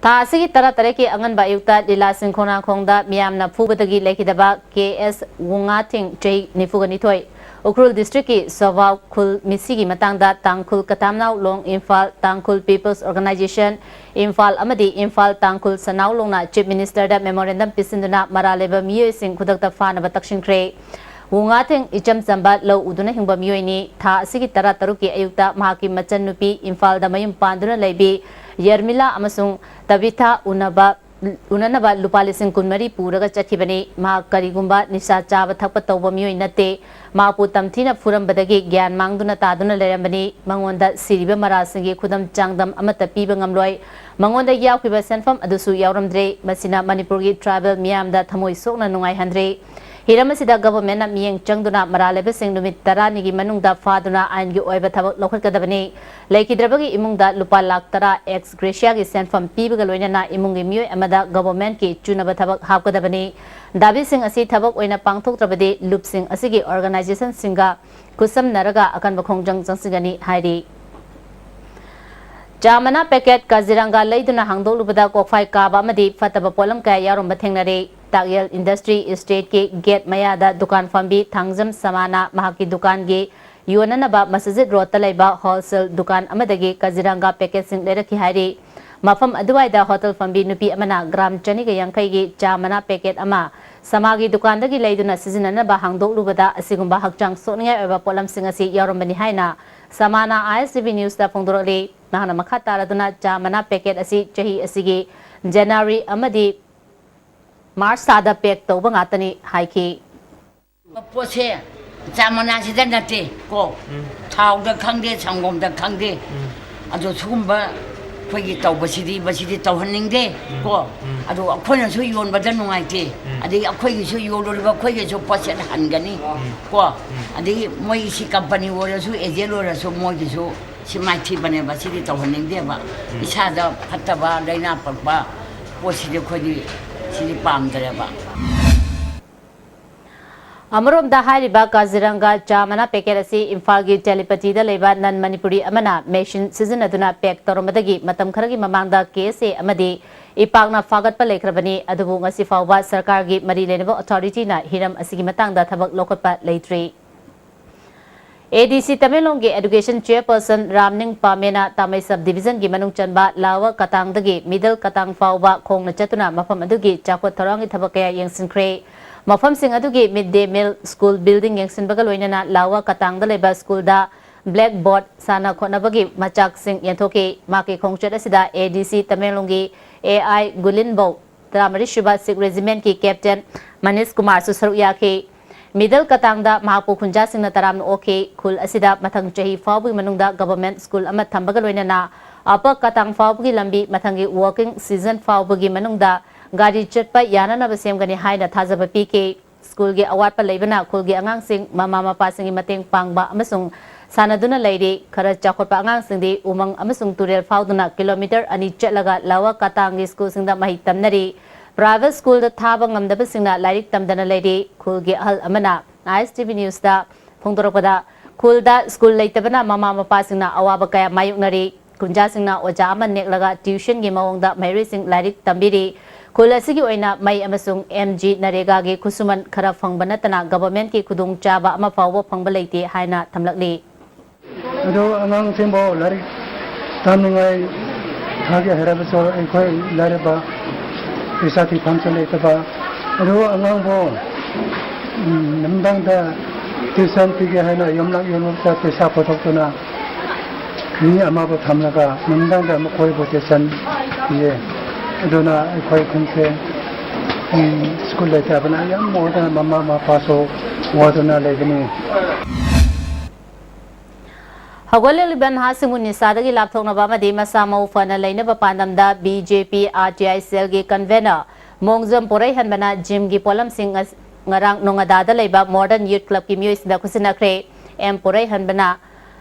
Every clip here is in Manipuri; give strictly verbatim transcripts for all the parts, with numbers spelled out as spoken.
ꯊꯥ ꯑꯁꯤꯒꯤ ꯇꯔꯥꯇꯔꯦꯠꯀꯤ ꯑꯉꯟꯕ ꯑꯌꯨꯛꯇ ꯂꯤꯂꯥꯁꯤꯡ ꯈꯣꯡꯅꯥꯡꯈꯣꯡꯗ ꯃꯤꯌꯥꯝꯅ ꯐꯨꯕꯗꯒꯤ ꯂꯩꯈꯤꯗꯕ ꯀꯦ ꯑꯦꯁ ꯋꯨꯉꯥꯊꯤꯡ, ꯆꯍꯤ ꯅꯤꯐꯨꯒ ꯅꯤꯊꯣꯏ, ꯎꯈ꯭ꯔꯨꯜ ꯗꯤꯁꯇ꯭ꯔꯤꯛꯀꯤ ꯁꯣꯚꯥꯎ ꯈꯨꯜ ꯃꯤꯁꯤꯒꯤ ꯃꯇꯥꯡꯗ ꯇꯥꯡꯈꯨꯜ ꯀꯊꯥꯝꯅꯥꯎ ꯂꯣꯡ, ꯏꯝꯐꯥꯜ ꯇꯥꯡꯈꯨꯜ ꯄꯤꯄꯜꯁ ꯑꯣꯔꯒꯅꯥꯏꯖꯦꯁꯟ, ꯏꯝꯐꯥꯜ ꯑꯃꯗꯤ ꯏꯝꯐꯥꯜ ꯇꯥꯡꯈꯨꯜ ꯁꯅꯥꯎ ꯂꯣꯡꯅ ꯆꯤꯐ ꯃꯤꯅꯤꯁꯇꯔꯗ ꯃꯦꯃꯣꯔꯦꯟꯗꯝ ꯄꯤꯁꯤꯟꯗꯨꯅ ꯃꯔꯥꯜ ꯂꯩꯕ ꯃꯤꯑꯣꯏꯁꯤꯡ ꯈꯨꯗꯛꯇ ꯐꯥꯅꯕ ꯇꯛꯁꯤꯟꯈ꯭ꯔꯦ꯫ ꯋꯨꯉꯥꯊꯦꯡ ꯏꯆꯝ ꯆꯝꯕ ꯂꯧ ꯎꯗꯨꯅ ꯍꯤꯡꯕ ꯃꯤꯑꯣꯏꯅꯤ꯫ ꯊꯥ ꯑꯁꯤꯒꯤ ꯇꯔꯥꯇꯔꯨꯛꯀꯤ ꯑꯌꯨꯛꯇ ꯃꯍꯥꯛꯀꯤ ꯃꯆꯟꯅꯨꯄꯤ ꯏꯝꯐꯥꯜꯗ ꯃꯌꯨꯝ ꯄꯥꯟꯗꯨꯅ ꯂꯩꯕꯤ ꯌꯔꯃꯤꯂꯥ ꯑꯃꯁꯨꯡ ꯇꯕꯤꯊꯥ ꯎꯅꯕ, ꯎꯅꯅꯕ ꯂꯨꯄꯥ ꯂꯤꯁꯤꯡ ꯀꯨꯟꯃꯔꯤ ꯄꯨꯔꯒ ꯆꯠꯈꯤꯕꯅꯤ꯫ ꯃꯍꯥꯛ ꯀꯔꯤꯒꯨꯝꯕ ꯅꯤꯁꯥ ꯆꯥꯕ ꯊꯛꯄ ꯇꯧꯕ ꯃꯤꯑꯣꯏ ꯅꯠꯇꯦ꯫ ꯃꯍꯥꯛꯄꯨ ꯇꯝꯊꯤꯅ ꯐꯨꯔꯝꯕꯗꯒꯤ ꯒ꯭ꯌꯥꯟ ꯃꯥꯡꯗꯨꯅ ꯇꯥꯗꯨꯅ ꯂꯩꯔꯝꯕꯅꯤ꯫ ꯃꯉꯣꯟꯗ ꯁꯤꯔꯤꯕ ꯃꯔꯥꯜꯁꯤꯡꯒꯤ ꯈꯨꯗꯝ ꯆꯥꯡꯗꯝ ꯑꯃꯠꯇ ꯄꯤꯕ ꯉꯝꯂꯣꯏ꯫ ꯃꯉꯣꯟꯗ ꯌꯥꯎꯈꯤꯕ ꯁꯦꯟꯐꯝ ꯑꯗꯨꯁꯨ ꯌꯥꯎꯔꯝꯗ꯭ꯔꯦ꯫ ꯃꯁꯤꯅ ꯃꯅꯤꯄꯨꯔꯒꯤ ꯇ꯭ꯔꯥꯏꯕꯦꯜ ꯃꯤꯌꯥꯝꯗ ꯊꯃꯣꯏ ꯁꯣꯛꯅ ꯅꯨꯡꯉꯥꯏꯍꯟꯗ꯭ꯔꯦ꯫ ꯍꯤꯔꯝ ꯑꯁꯤꯗ ꯒꯚꯔꯟꯃꯦꯟꯠꯅ ꯃꯤꯠꯌꯦꯡ ꯆꯪꯗꯨꯅ ꯃꯔꯥꯜ ꯂꯩꯕꯁꯤꯡ ꯅꯨꯃꯤꯠ ꯇꯔꯥꯅꯤꯒꯤ ꯃꯅꯨꯡꯗ ꯐꯥꯗꯨꯅ ꯑꯥꯏꯟꯒꯤ ꯑꯣꯏꯕ ꯊꯕꯛ ꯂꯧꯈꯠꯀꯗꯕꯅꯤ꯫ ꯂꯩꯈꯤꯗ꯭ꯔꯕꯒꯤ ꯏꯃꯨꯡꯗ ꯂꯨꯄꯥ ꯂꯥꯈ ꯇꯔꯥ ꯑꯦꯛꯁ ꯒ꯭ꯔꯦꯁꯤꯌꯥꯒꯤ ꯁꯦꯟꯐꯝ ꯄꯤꯕꯒ ꯂꯣꯏꯅꯅ ꯏꯃꯨꯡꯒꯤ ꯃꯤꯑꯣꯏ ꯑꯃꯗ ꯒꯚꯔꯟꯃꯦꯟꯠꯀꯤ ꯆꯨꯅꯕ ꯊꯕꯛ ꯍꯥꯞꯀꯗꯕꯅꯤ꯫ ꯗꯥꯕꯤꯁꯤꯡ ꯑꯁꯤ ꯊꯕꯛ ꯑꯣꯏꯅ ꯄꯥꯡꯊꯣꯛꯇ꯭ꯔꯕꯗꯤ ꯂꯨꯞꯁꯤꯡ ꯑꯁꯤꯒꯤ ꯑꯣꯔꯒꯅꯥꯏꯖꯦꯁꯟꯁꯤꯡꯒ ꯈꯨꯠꯁꯝꯅꯔꯒ ꯑꯀꯟꯕ ꯈꯣꯡꯖꯪ ꯆꯪꯁꯤꯟꯒꯅꯤ ꯍꯥꯏꯔꯤ꯫ ꯆꯥ ꯃꯅꯥ ꯄꯦꯀꯦꯠ ꯀꯥꯖꯤꯔꯪꯒꯥ ꯂꯩꯗꯨꯅ ꯍꯥꯡꯗꯣꯛꯂꯨꯕꯗ ꯀꯣꯛꯐꯥꯏ ꯀꯥꯕ ꯑꯃꯗꯤ ꯐꯠꯇꯕ ꯄꯣꯠꯂꯝ ꯀꯌꯥ ꯌꯥꯎꯔꯝꯕ ꯊꯦꯡꯅꯔꯦ꯫ ꯇꯥꯛꯌꯦꯜ ꯏꯟꯗꯁꯇ꯭ꯔꯤ ꯏꯁꯇꯦꯠꯀꯤ ꯒꯦꯠ ꯃꯌꯥꯗ ꯗꯨꯀꯥꯟ ꯐꯝꯕꯤ ꯊꯥꯡꯖꯝ ꯁꯃꯥꯅ ꯃꯍꯥꯛꯀꯤ ꯗꯨꯀꯥꯟꯒꯤ ꯌꯣꯟꯅꯅꯕ ꯃꯁꯖꯤꯗ ꯔꯣꯗꯇ ꯂꯩꯕ ꯍꯣꯜꯁꯦꯜ ꯗꯨꯀꯥꯟ ꯑꯃꯗꯒꯤ ꯀꯥꯖꯤꯔꯪꯒꯥ ꯄꯦꯀꯦꯠꯁꯤꯡ ꯂꯩꯔꯛꯈꯤ ꯍꯥꯏꯔꯤ꯫ ꯃꯐꯝ ꯑꯗꯨꯋꯥꯏꯗ ꯍꯣꯇꯦꯜ ꯐꯝꯕꯤ ꯅꯨꯄꯤ ꯑꯃꯅ ꯒ꯭ꯔꯥꯝ ꯆꯅꯤꯒ ꯌꯥꯡꯈꯩꯒꯤ ꯆꯥ ꯃꯅꯥ ꯄꯦꯀꯦꯠ ꯑꯃ ꯁꯃꯥꯒꯤ ꯗꯨꯀꯥꯟꯗꯒꯤ ꯂꯩꯗꯨꯅ ꯁꯤꯖꯤꯟꯅꯅꯕ ꯍꯥꯡꯗꯣꯛꯂꯨꯕꯗ ꯑꯁꯤꯒꯨꯝꯕ ꯍꯛꯆꯥꯡ ꯁꯣꯛꯅꯤꯡꯉꯥꯏ ꯑꯣꯏꯕ ꯄꯣꯠꯂꯝꯁꯤꯡ ꯑꯁꯤ ꯌꯥꯎꯔꯝꯕꯅꯤ ꯍꯥꯏꯅ ꯁꯃꯥꯅ ꯑꯥꯏ ꯑꯦꯁ ꯇꯤ ꯚꯤ ꯅ꯭ꯌꯨꯁꯇ ꯐꯣꯡꯗꯣꯔꯛꯂꯤ꯫ ꯃꯍꯥꯛꯅ ꯃꯈꯥ ꯇꯥꯔꯗꯨꯅ ꯆꯥ ꯃꯅꯥ ꯄꯦꯀꯦꯠ ꯑꯁꯤ ꯆꯍꯤ ꯑꯁꯤꯒꯤ ꯖꯅꯋꯥꯔꯤ ꯑꯃꯗꯤ ꯃꯥꯔꯆ ꯊꯥꯗ ꯄꯦꯛ ꯇꯧꯕ ꯉꯥꯛꯇꯅꯤ ꯍꯥꯏꯈꯤ꯫ ꯄꯣꯠꯁꯦ ꯆꯥ ꯃꯅꯥꯁꯤꯗ ꯅꯠꯇꯦ ꯀꯣ, ꯊꯥꯎꯗ ꯈꯪꯗꯦ, ꯁꯪꯒꯣꯝꯗ ꯈꯪꯗꯦ, ꯑꯗꯣ ꯁꯤꯒꯨꯝꯕ ꯑꯩꯈꯣꯏꯒꯤ ꯇꯧꯕꯁꯤꯗꯤ, ꯃꯁꯤꯗꯤ ꯇꯧꯍꯟꯅꯤꯡꯗꯦ ꯀꯣ꯫ ꯑꯗꯣ ꯑꯩꯈꯣꯏꯅꯁꯨ ꯌꯣꯟꯕꯗ ꯅꯨꯡꯉꯥꯏꯇꯦ, ꯑꯗꯒꯤ ꯑꯩꯈꯣꯏꯒꯤꯁꯨ ꯌꯣꯜꯂꯨꯔꯤꯕ ꯑꯩꯈꯣꯏꯒꯤꯁꯨ ꯄꯣꯠꯁꯦꯠ ꯍꯟꯒꯅꯤ ꯀꯣ꯫ ꯑꯗꯒꯤ ꯃꯣꯏ ꯁꯤ ꯀꯝꯄꯅꯤ ꯑꯣꯏꯔꯁꯨ, ꯑꯦꯖꯦꯟ ꯑꯣꯏꯔꯁꯨ, ꯃꯣꯏꯒꯤꯁꯨ ꯁꯤ ꯃꯥꯏꯊꯤꯕꯅꯦꯕ, ꯁꯤꯗꯤ ꯇꯧꯍꯟꯅꯤꯡꯗꯦꯕ꯫ ꯏꯁꯥꯗ ꯐꯠꯇꯕ ꯂꯥꯏꯅꯥ ꯄꯛꯄ ꯄꯣꯠꯁꯤꯗꯤ ꯑꯩꯈꯣꯏꯗꯤ ꯁꯤꯗꯤ ꯄꯥꯝꯗ꯭ꯔꯦꯕ꯫ ꯑꯃꯔꯣꯝꯗ, ꯍꯥꯏꯔꯤꯕ ꯀꯥꯖꯤꯔꯪꯒꯥ ꯆꯥ ꯃꯅꯥ ꯄꯦꯀꯦꯠ ꯑꯁꯤ ꯏꯝꯐꯥꯜꯒꯤ ꯇꯦꯂꯤꯄꯇꯤꯗ ꯂꯩꯕ ꯅꯟ ꯃꯅꯤꯄꯨꯔꯤ ꯑꯃꯅ ꯃꯦꯁꯤꯟ ꯁꯤꯖꯤꯟꯅꯗꯨꯅ ꯄꯦꯛ ꯇꯧꯔꯝꯕꯗꯒꯤ ꯃꯇꯝ ꯈꯔꯒꯤ ꯃꯃꯥꯡꯗ ꯀꯦ ꯑꯦꯁ ꯑꯦ ꯑꯃꯗꯤ ꯏꯄꯥꯛꯅ ꯐꯥꯒꯠꯄ ꯂꯩꯈ꯭ꯔꯕꯅꯤ꯫ ꯑꯗꯨꯕꯨ ꯉꯁꯤ ꯐꯥꯎꯕ ꯁꯔꯀꯥꯔꯒꯤ ꯃꯔꯤ ꯂꯩꯅꯕ ꯑꯣꯊꯣꯔꯤꯇꯤꯅ ꯍꯤꯔꯝ ꯑꯁꯤꯒꯤ ꯃꯇꯥꯡꯗ ꯊꯕꯛ ꯂꯧꯈꯠꯄ ꯂꯩꯇ꯭ꯔꯤ꯫ ꯑꯦ ꯗꯤ ꯁꯤ ꯇꯃꯦꯡꯂꯣꯡꯒꯤ ꯑꯦꯗꯨꯀꯦꯁꯟ ꯆꯤꯌꯔꯄꯔꯁꯟ ꯔꯥꯝꯅꯤꯡ ꯄꯥꯃꯦꯅ ꯇꯥꯃꯩ ꯁꯕ ꯗꯤꯕꯤꯖꯟꯒꯤ ꯃꯅꯨꯡ ꯆꯟꯕ ꯂꯥꯋꯔ ꯀꯇꯥꯡꯗꯒꯤ ꯃꯤꯗꯜ ꯀꯇꯥꯡ ꯐꯥꯎꯕ ꯈꯣꯡꯅ ꯆꯠꯇꯨꯅ ꯃꯐꯝ ꯑꯗꯨꯒꯤ ꯆꯥꯎꯈꯠ ꯊꯧꯔꯥꯡꯒꯤ ꯊꯕꯛ ꯀꯌꯥ ꯌꯦꯡꯁꯤꯟꯈ꯭ꯔꯦ꯫ ꯃꯐꯝꯁꯤꯡ ꯑꯗꯨꯒꯤ ꯃꯤꯗ ꯗꯦ ꯃꯤꯜ, ꯁ꯭ꯀꯨꯜ ꯕꯤꯜꯗꯤꯡ ꯌꯦꯡꯁꯤꯟꯕꯒ ꯂꯣꯏꯅꯅ ꯂꯥꯋꯔ ꯀꯇꯥꯡꯗ ꯂꯩꯕ ꯁ꯭ꯀꯨꯜꯗ ꯕ꯭ꯂꯦꯛ ꯕꯣꯔꯗ, ꯁꯥꯟꯅ ꯈꯣꯠꯅꯕꯒꯤ ꯃꯆꯥꯛꯁꯤꯡ ꯌꯦꯟꯊꯣꯛꯈꯤ꯫ ꯃꯍꯥꯛꯀꯤ ꯈꯣꯡꯆꯠ ꯑꯁꯤꯗ ꯑꯦ ꯗꯤ ꯁꯤ ꯇꯃꯦꯡꯂꯣꯡꯒꯤ ꯑꯦ ꯑꯥꯏ ꯒꯨꯂꯤꯟꯕꯧ ꯇꯔꯥꯃꯔꯤ ꯁꯨꯕ ꯁꯤꯈ ꯔꯦꯖꯤꯃꯦꯟꯠꯀꯤ ꯀꯦꯞꯇꯦꯟ ꯃꯅꯤꯁ ꯀꯨꯃꯥꯔꯁꯨ ꯁꯔꯨꯛ ꯌꯥꯈꯤ꯫ ꯃꯤꯗꯜ ꯀꯇꯥꯡꯗ ꯃꯍꯥꯛꯄꯨ ꯈꯨꯟꯖꯥꯁꯤꯡꯅ ꯇꯔꯥꯝꯅ ꯑꯣꯛꯈꯤ꯫ ꯈꯨꯜ ꯑꯁꯤꯗ ꯃꯊꯪ ꯆꯍꯤ ꯐꯥꯎꯕꯒꯤ ꯃꯅꯨꯡꯗ ꯒꯚꯔꯟꯃꯦꯟꯠ ꯁ꯭ꯀꯨꯜ ꯑꯃ ꯊꯝꯕꯒ ꯂꯣꯏꯅꯅ ꯑꯄꯔ ꯀꯇꯥꯡ ꯐꯥꯎꯕꯒꯤ ꯂꯝꯕꯤ ꯃꯊꯪꯒꯤ ꯋꯣꯔꯀꯤꯡ ꯁꯤꯖꯟ ꯐꯥꯎꯕꯒꯤ ꯃꯅꯨꯡꯗ ꯒꯥꯔꯤ ꯆꯠꯄ ꯌꯥꯅꯅꯕ ꯁꯦꯝꯒꯅꯤ ꯍꯥꯏꯅ ꯊꯥꯖꯕ ꯄꯤꯈꯤ꯫ ꯁ꯭ꯀꯨꯜꯒꯤ ꯑꯋꯥꯠꯄ ꯂꯩꯕꯅ ꯈꯨꯜꯒꯤ ꯑꯉꯥꯡꯁꯤꯡ ꯃꯃꯥ ꯃꯄꯥꯁꯤꯡꯒꯤ ꯃꯇꯦꯡ ꯄꯥꯡꯕ ꯑꯃꯁꯨꯡ ꯁꯥꯟꯅꯗꯨꯅ ꯂꯩꯔꯤ꯫ ꯈꯔ ꯆꯥꯎꯈꯠꯄ ꯑꯉꯥꯡꯁꯤꯡꯗꯤ ꯎꯃꯪ ꯑꯃꯁꯨꯡ ꯇꯨꯔꯦꯜ ꯐꯥꯎꯗꯨꯅ ꯀꯤꯂꯣꯃꯤꯇꯔ ꯑꯅꯤ ꯆꯠꯂꯒ ꯂꯥꯋꯔ ꯀꯇꯥꯡꯒꯤ ꯁ꯭ꯀꯨꯜꯁꯤꯡꯗ ꯃꯍꯩ ꯇꯝꯅꯔꯤ꯫ ꯄ꯭ꯔꯥꯏꯚꯦꯠ ꯁ꯭ꯀꯨꯜꯗ ꯊꯥꯕ ꯉꯝꯗꯕꯁꯤꯡꯅ ꯂꯥꯏꯔꯤꯛ ꯇꯝꯗꯅ ꯂꯩꯔꯤ꯫ ꯈꯨꯜꯒꯤ ꯑꯍꯜ ꯑꯃꯅ ꯑꯥꯏ ꯑꯦꯁ ꯇꯤ ꯚꯤ ꯅ꯭ꯌꯨꯁꯇ ꯐꯣꯡꯗꯣꯔꯛꯄꯗ, ꯈꯨꯜꯗ ꯁ꯭ꯀꯨꯜ ꯂꯩꯇꯕꯅ ꯃꯃꯥ ꯃꯄꯥꯁꯤꯡꯅ ꯑꯋꯥꯕ ꯀꯌꯥ ꯃꯥꯌꯣꯛꯅꯔꯤ꯫ ꯈꯨꯟꯖꯥꯁꯤꯡꯅ ꯑꯣꯖꯥ ꯑꯃ ꯅꯦꯛꯂꯒ ꯇ꯭ꯌꯨꯁꯟꯒꯤ ꯃꯑꯣꯡꯗ ꯃꯍꯩꯔꯣꯏꯁꯤꯡ ꯂꯥꯏꯔꯤꯛ ꯇꯝꯕꯤꯔꯤ꯫ ꯈꯨꯜ ꯑꯁꯤꯒꯤ ꯑꯣꯏꯅ ꯃꯩ ꯑꯃꯁꯨꯡ ꯑꯦꯝ ꯖꯤ ꯅꯔꯦꯒꯥꯒꯤ ꯈꯨꯠꯁꯨꯃꯟ ꯈꯔ ꯐꯪꯕ ꯅꯠꯇꯅ ꯒꯚꯔꯟꯃꯦꯟꯠꯀꯤ ꯈꯨꯗꯣꯡꯆꯥꯕ ꯑꯃ ꯐꯥꯎꯕ ꯐꯪꯕ ꯂꯩꯇꯦ ꯍꯥꯏꯅ ꯊꯝꯂꯛꯂꯤ꯫ ꯑꯗꯨ ꯑꯉꯥꯡꯁꯤꯡꯕꯨ ꯂꯥꯏꯔꯤꯛ ꯇꯝꯅꯤꯡꯉꯥꯏ ꯊꯥꯒꯦ ꯍꯥꯏꯔꯕꯁꯨ ꯑꯩꯈꯣꯏ ꯂꯥꯏꯔꯕ, ꯄꯩꯁꯥ ꯊꯤꯐꯝꯁꯨ ꯂꯩꯇꯕ꯫ ꯑꯗꯨ ꯑꯉꯥꯡꯕꯨ, ꯎꯝ, ꯅꯨꯃꯤꯗꯥꯡꯗ ꯇ꯭ꯌꯨꯁꯟ ꯄꯤꯒꯦ ꯍꯥꯏꯅ ꯌꯨꯝꯂꯛ ꯌꯨꯝꯂꯛꯇ ꯄꯩꯁꯥ ꯄꯨꯊꯣꯛꯇꯨꯅ ꯃꯤ ꯑꯃꯕꯨ ꯊꯝꯂꯒ ꯅꯨꯃꯤꯗꯥꯡꯗ ꯃꯈꯣꯏꯕꯨ ꯇ꯭ꯌꯨꯁꯟ ꯄꯤꯌꯦ꯫ ꯑꯗꯨꯅ ꯑꯩꯈꯣꯏ ꯈꯨꯟꯁꯦ, ꯎꯝ, ꯁ꯭ꯀꯨꯜ ꯂꯩꯇꯕꯅ ꯌꯥꯝ ꯋꯥꯗꯅ ꯃꯃꯥ ꯃꯄꯥꯁꯨ ꯋꯥꯗꯨꯅ ꯂꯩꯕꯅꯤ꯫ ꯍꯧꯒꯠꯂꯛꯂꯤꯕ ꯅꯍꯥꯁꯤꯡꯕꯨ ꯅꯤꯁꯥꯗꯒꯤ ꯂꯥꯞꯊꯣꯛꯅꯕ ꯑꯃꯗꯤ ꯃꯁꯥ ꯃꯎ ꯐꯅ ꯂꯩꯅꯕ ꯄꯥꯟꯗꯝꯗ B J P R T I ꯁꯦꯜꯒꯤ ꯀꯟꯚꯦꯅꯔ ꯃꯣꯡꯖꯝ ꯄꯣꯔꯩꯍꯟꯕꯅ ꯖꯤꯝꯒꯤ ꯄꯣꯠꯂꯝꯁꯤꯡ ꯑꯁ-, ꯉꯔꯥꯡ ꯅꯣꯉꯥꯗꯥꯗ ꯂꯩꯕ ꯃꯣꯗꯔꯟ ꯌꯨꯠ ꯀ꯭ꯂꯕꯀꯤ ꯃꯤꯑꯣꯏꯁꯤꯡꯗ ꯈꯨꯠꯁꯤꯟꯅꯈ꯭ꯔꯦ꯫ ꯑꯦꯝ ꯄꯣꯔꯩꯍꯟꯕꯅ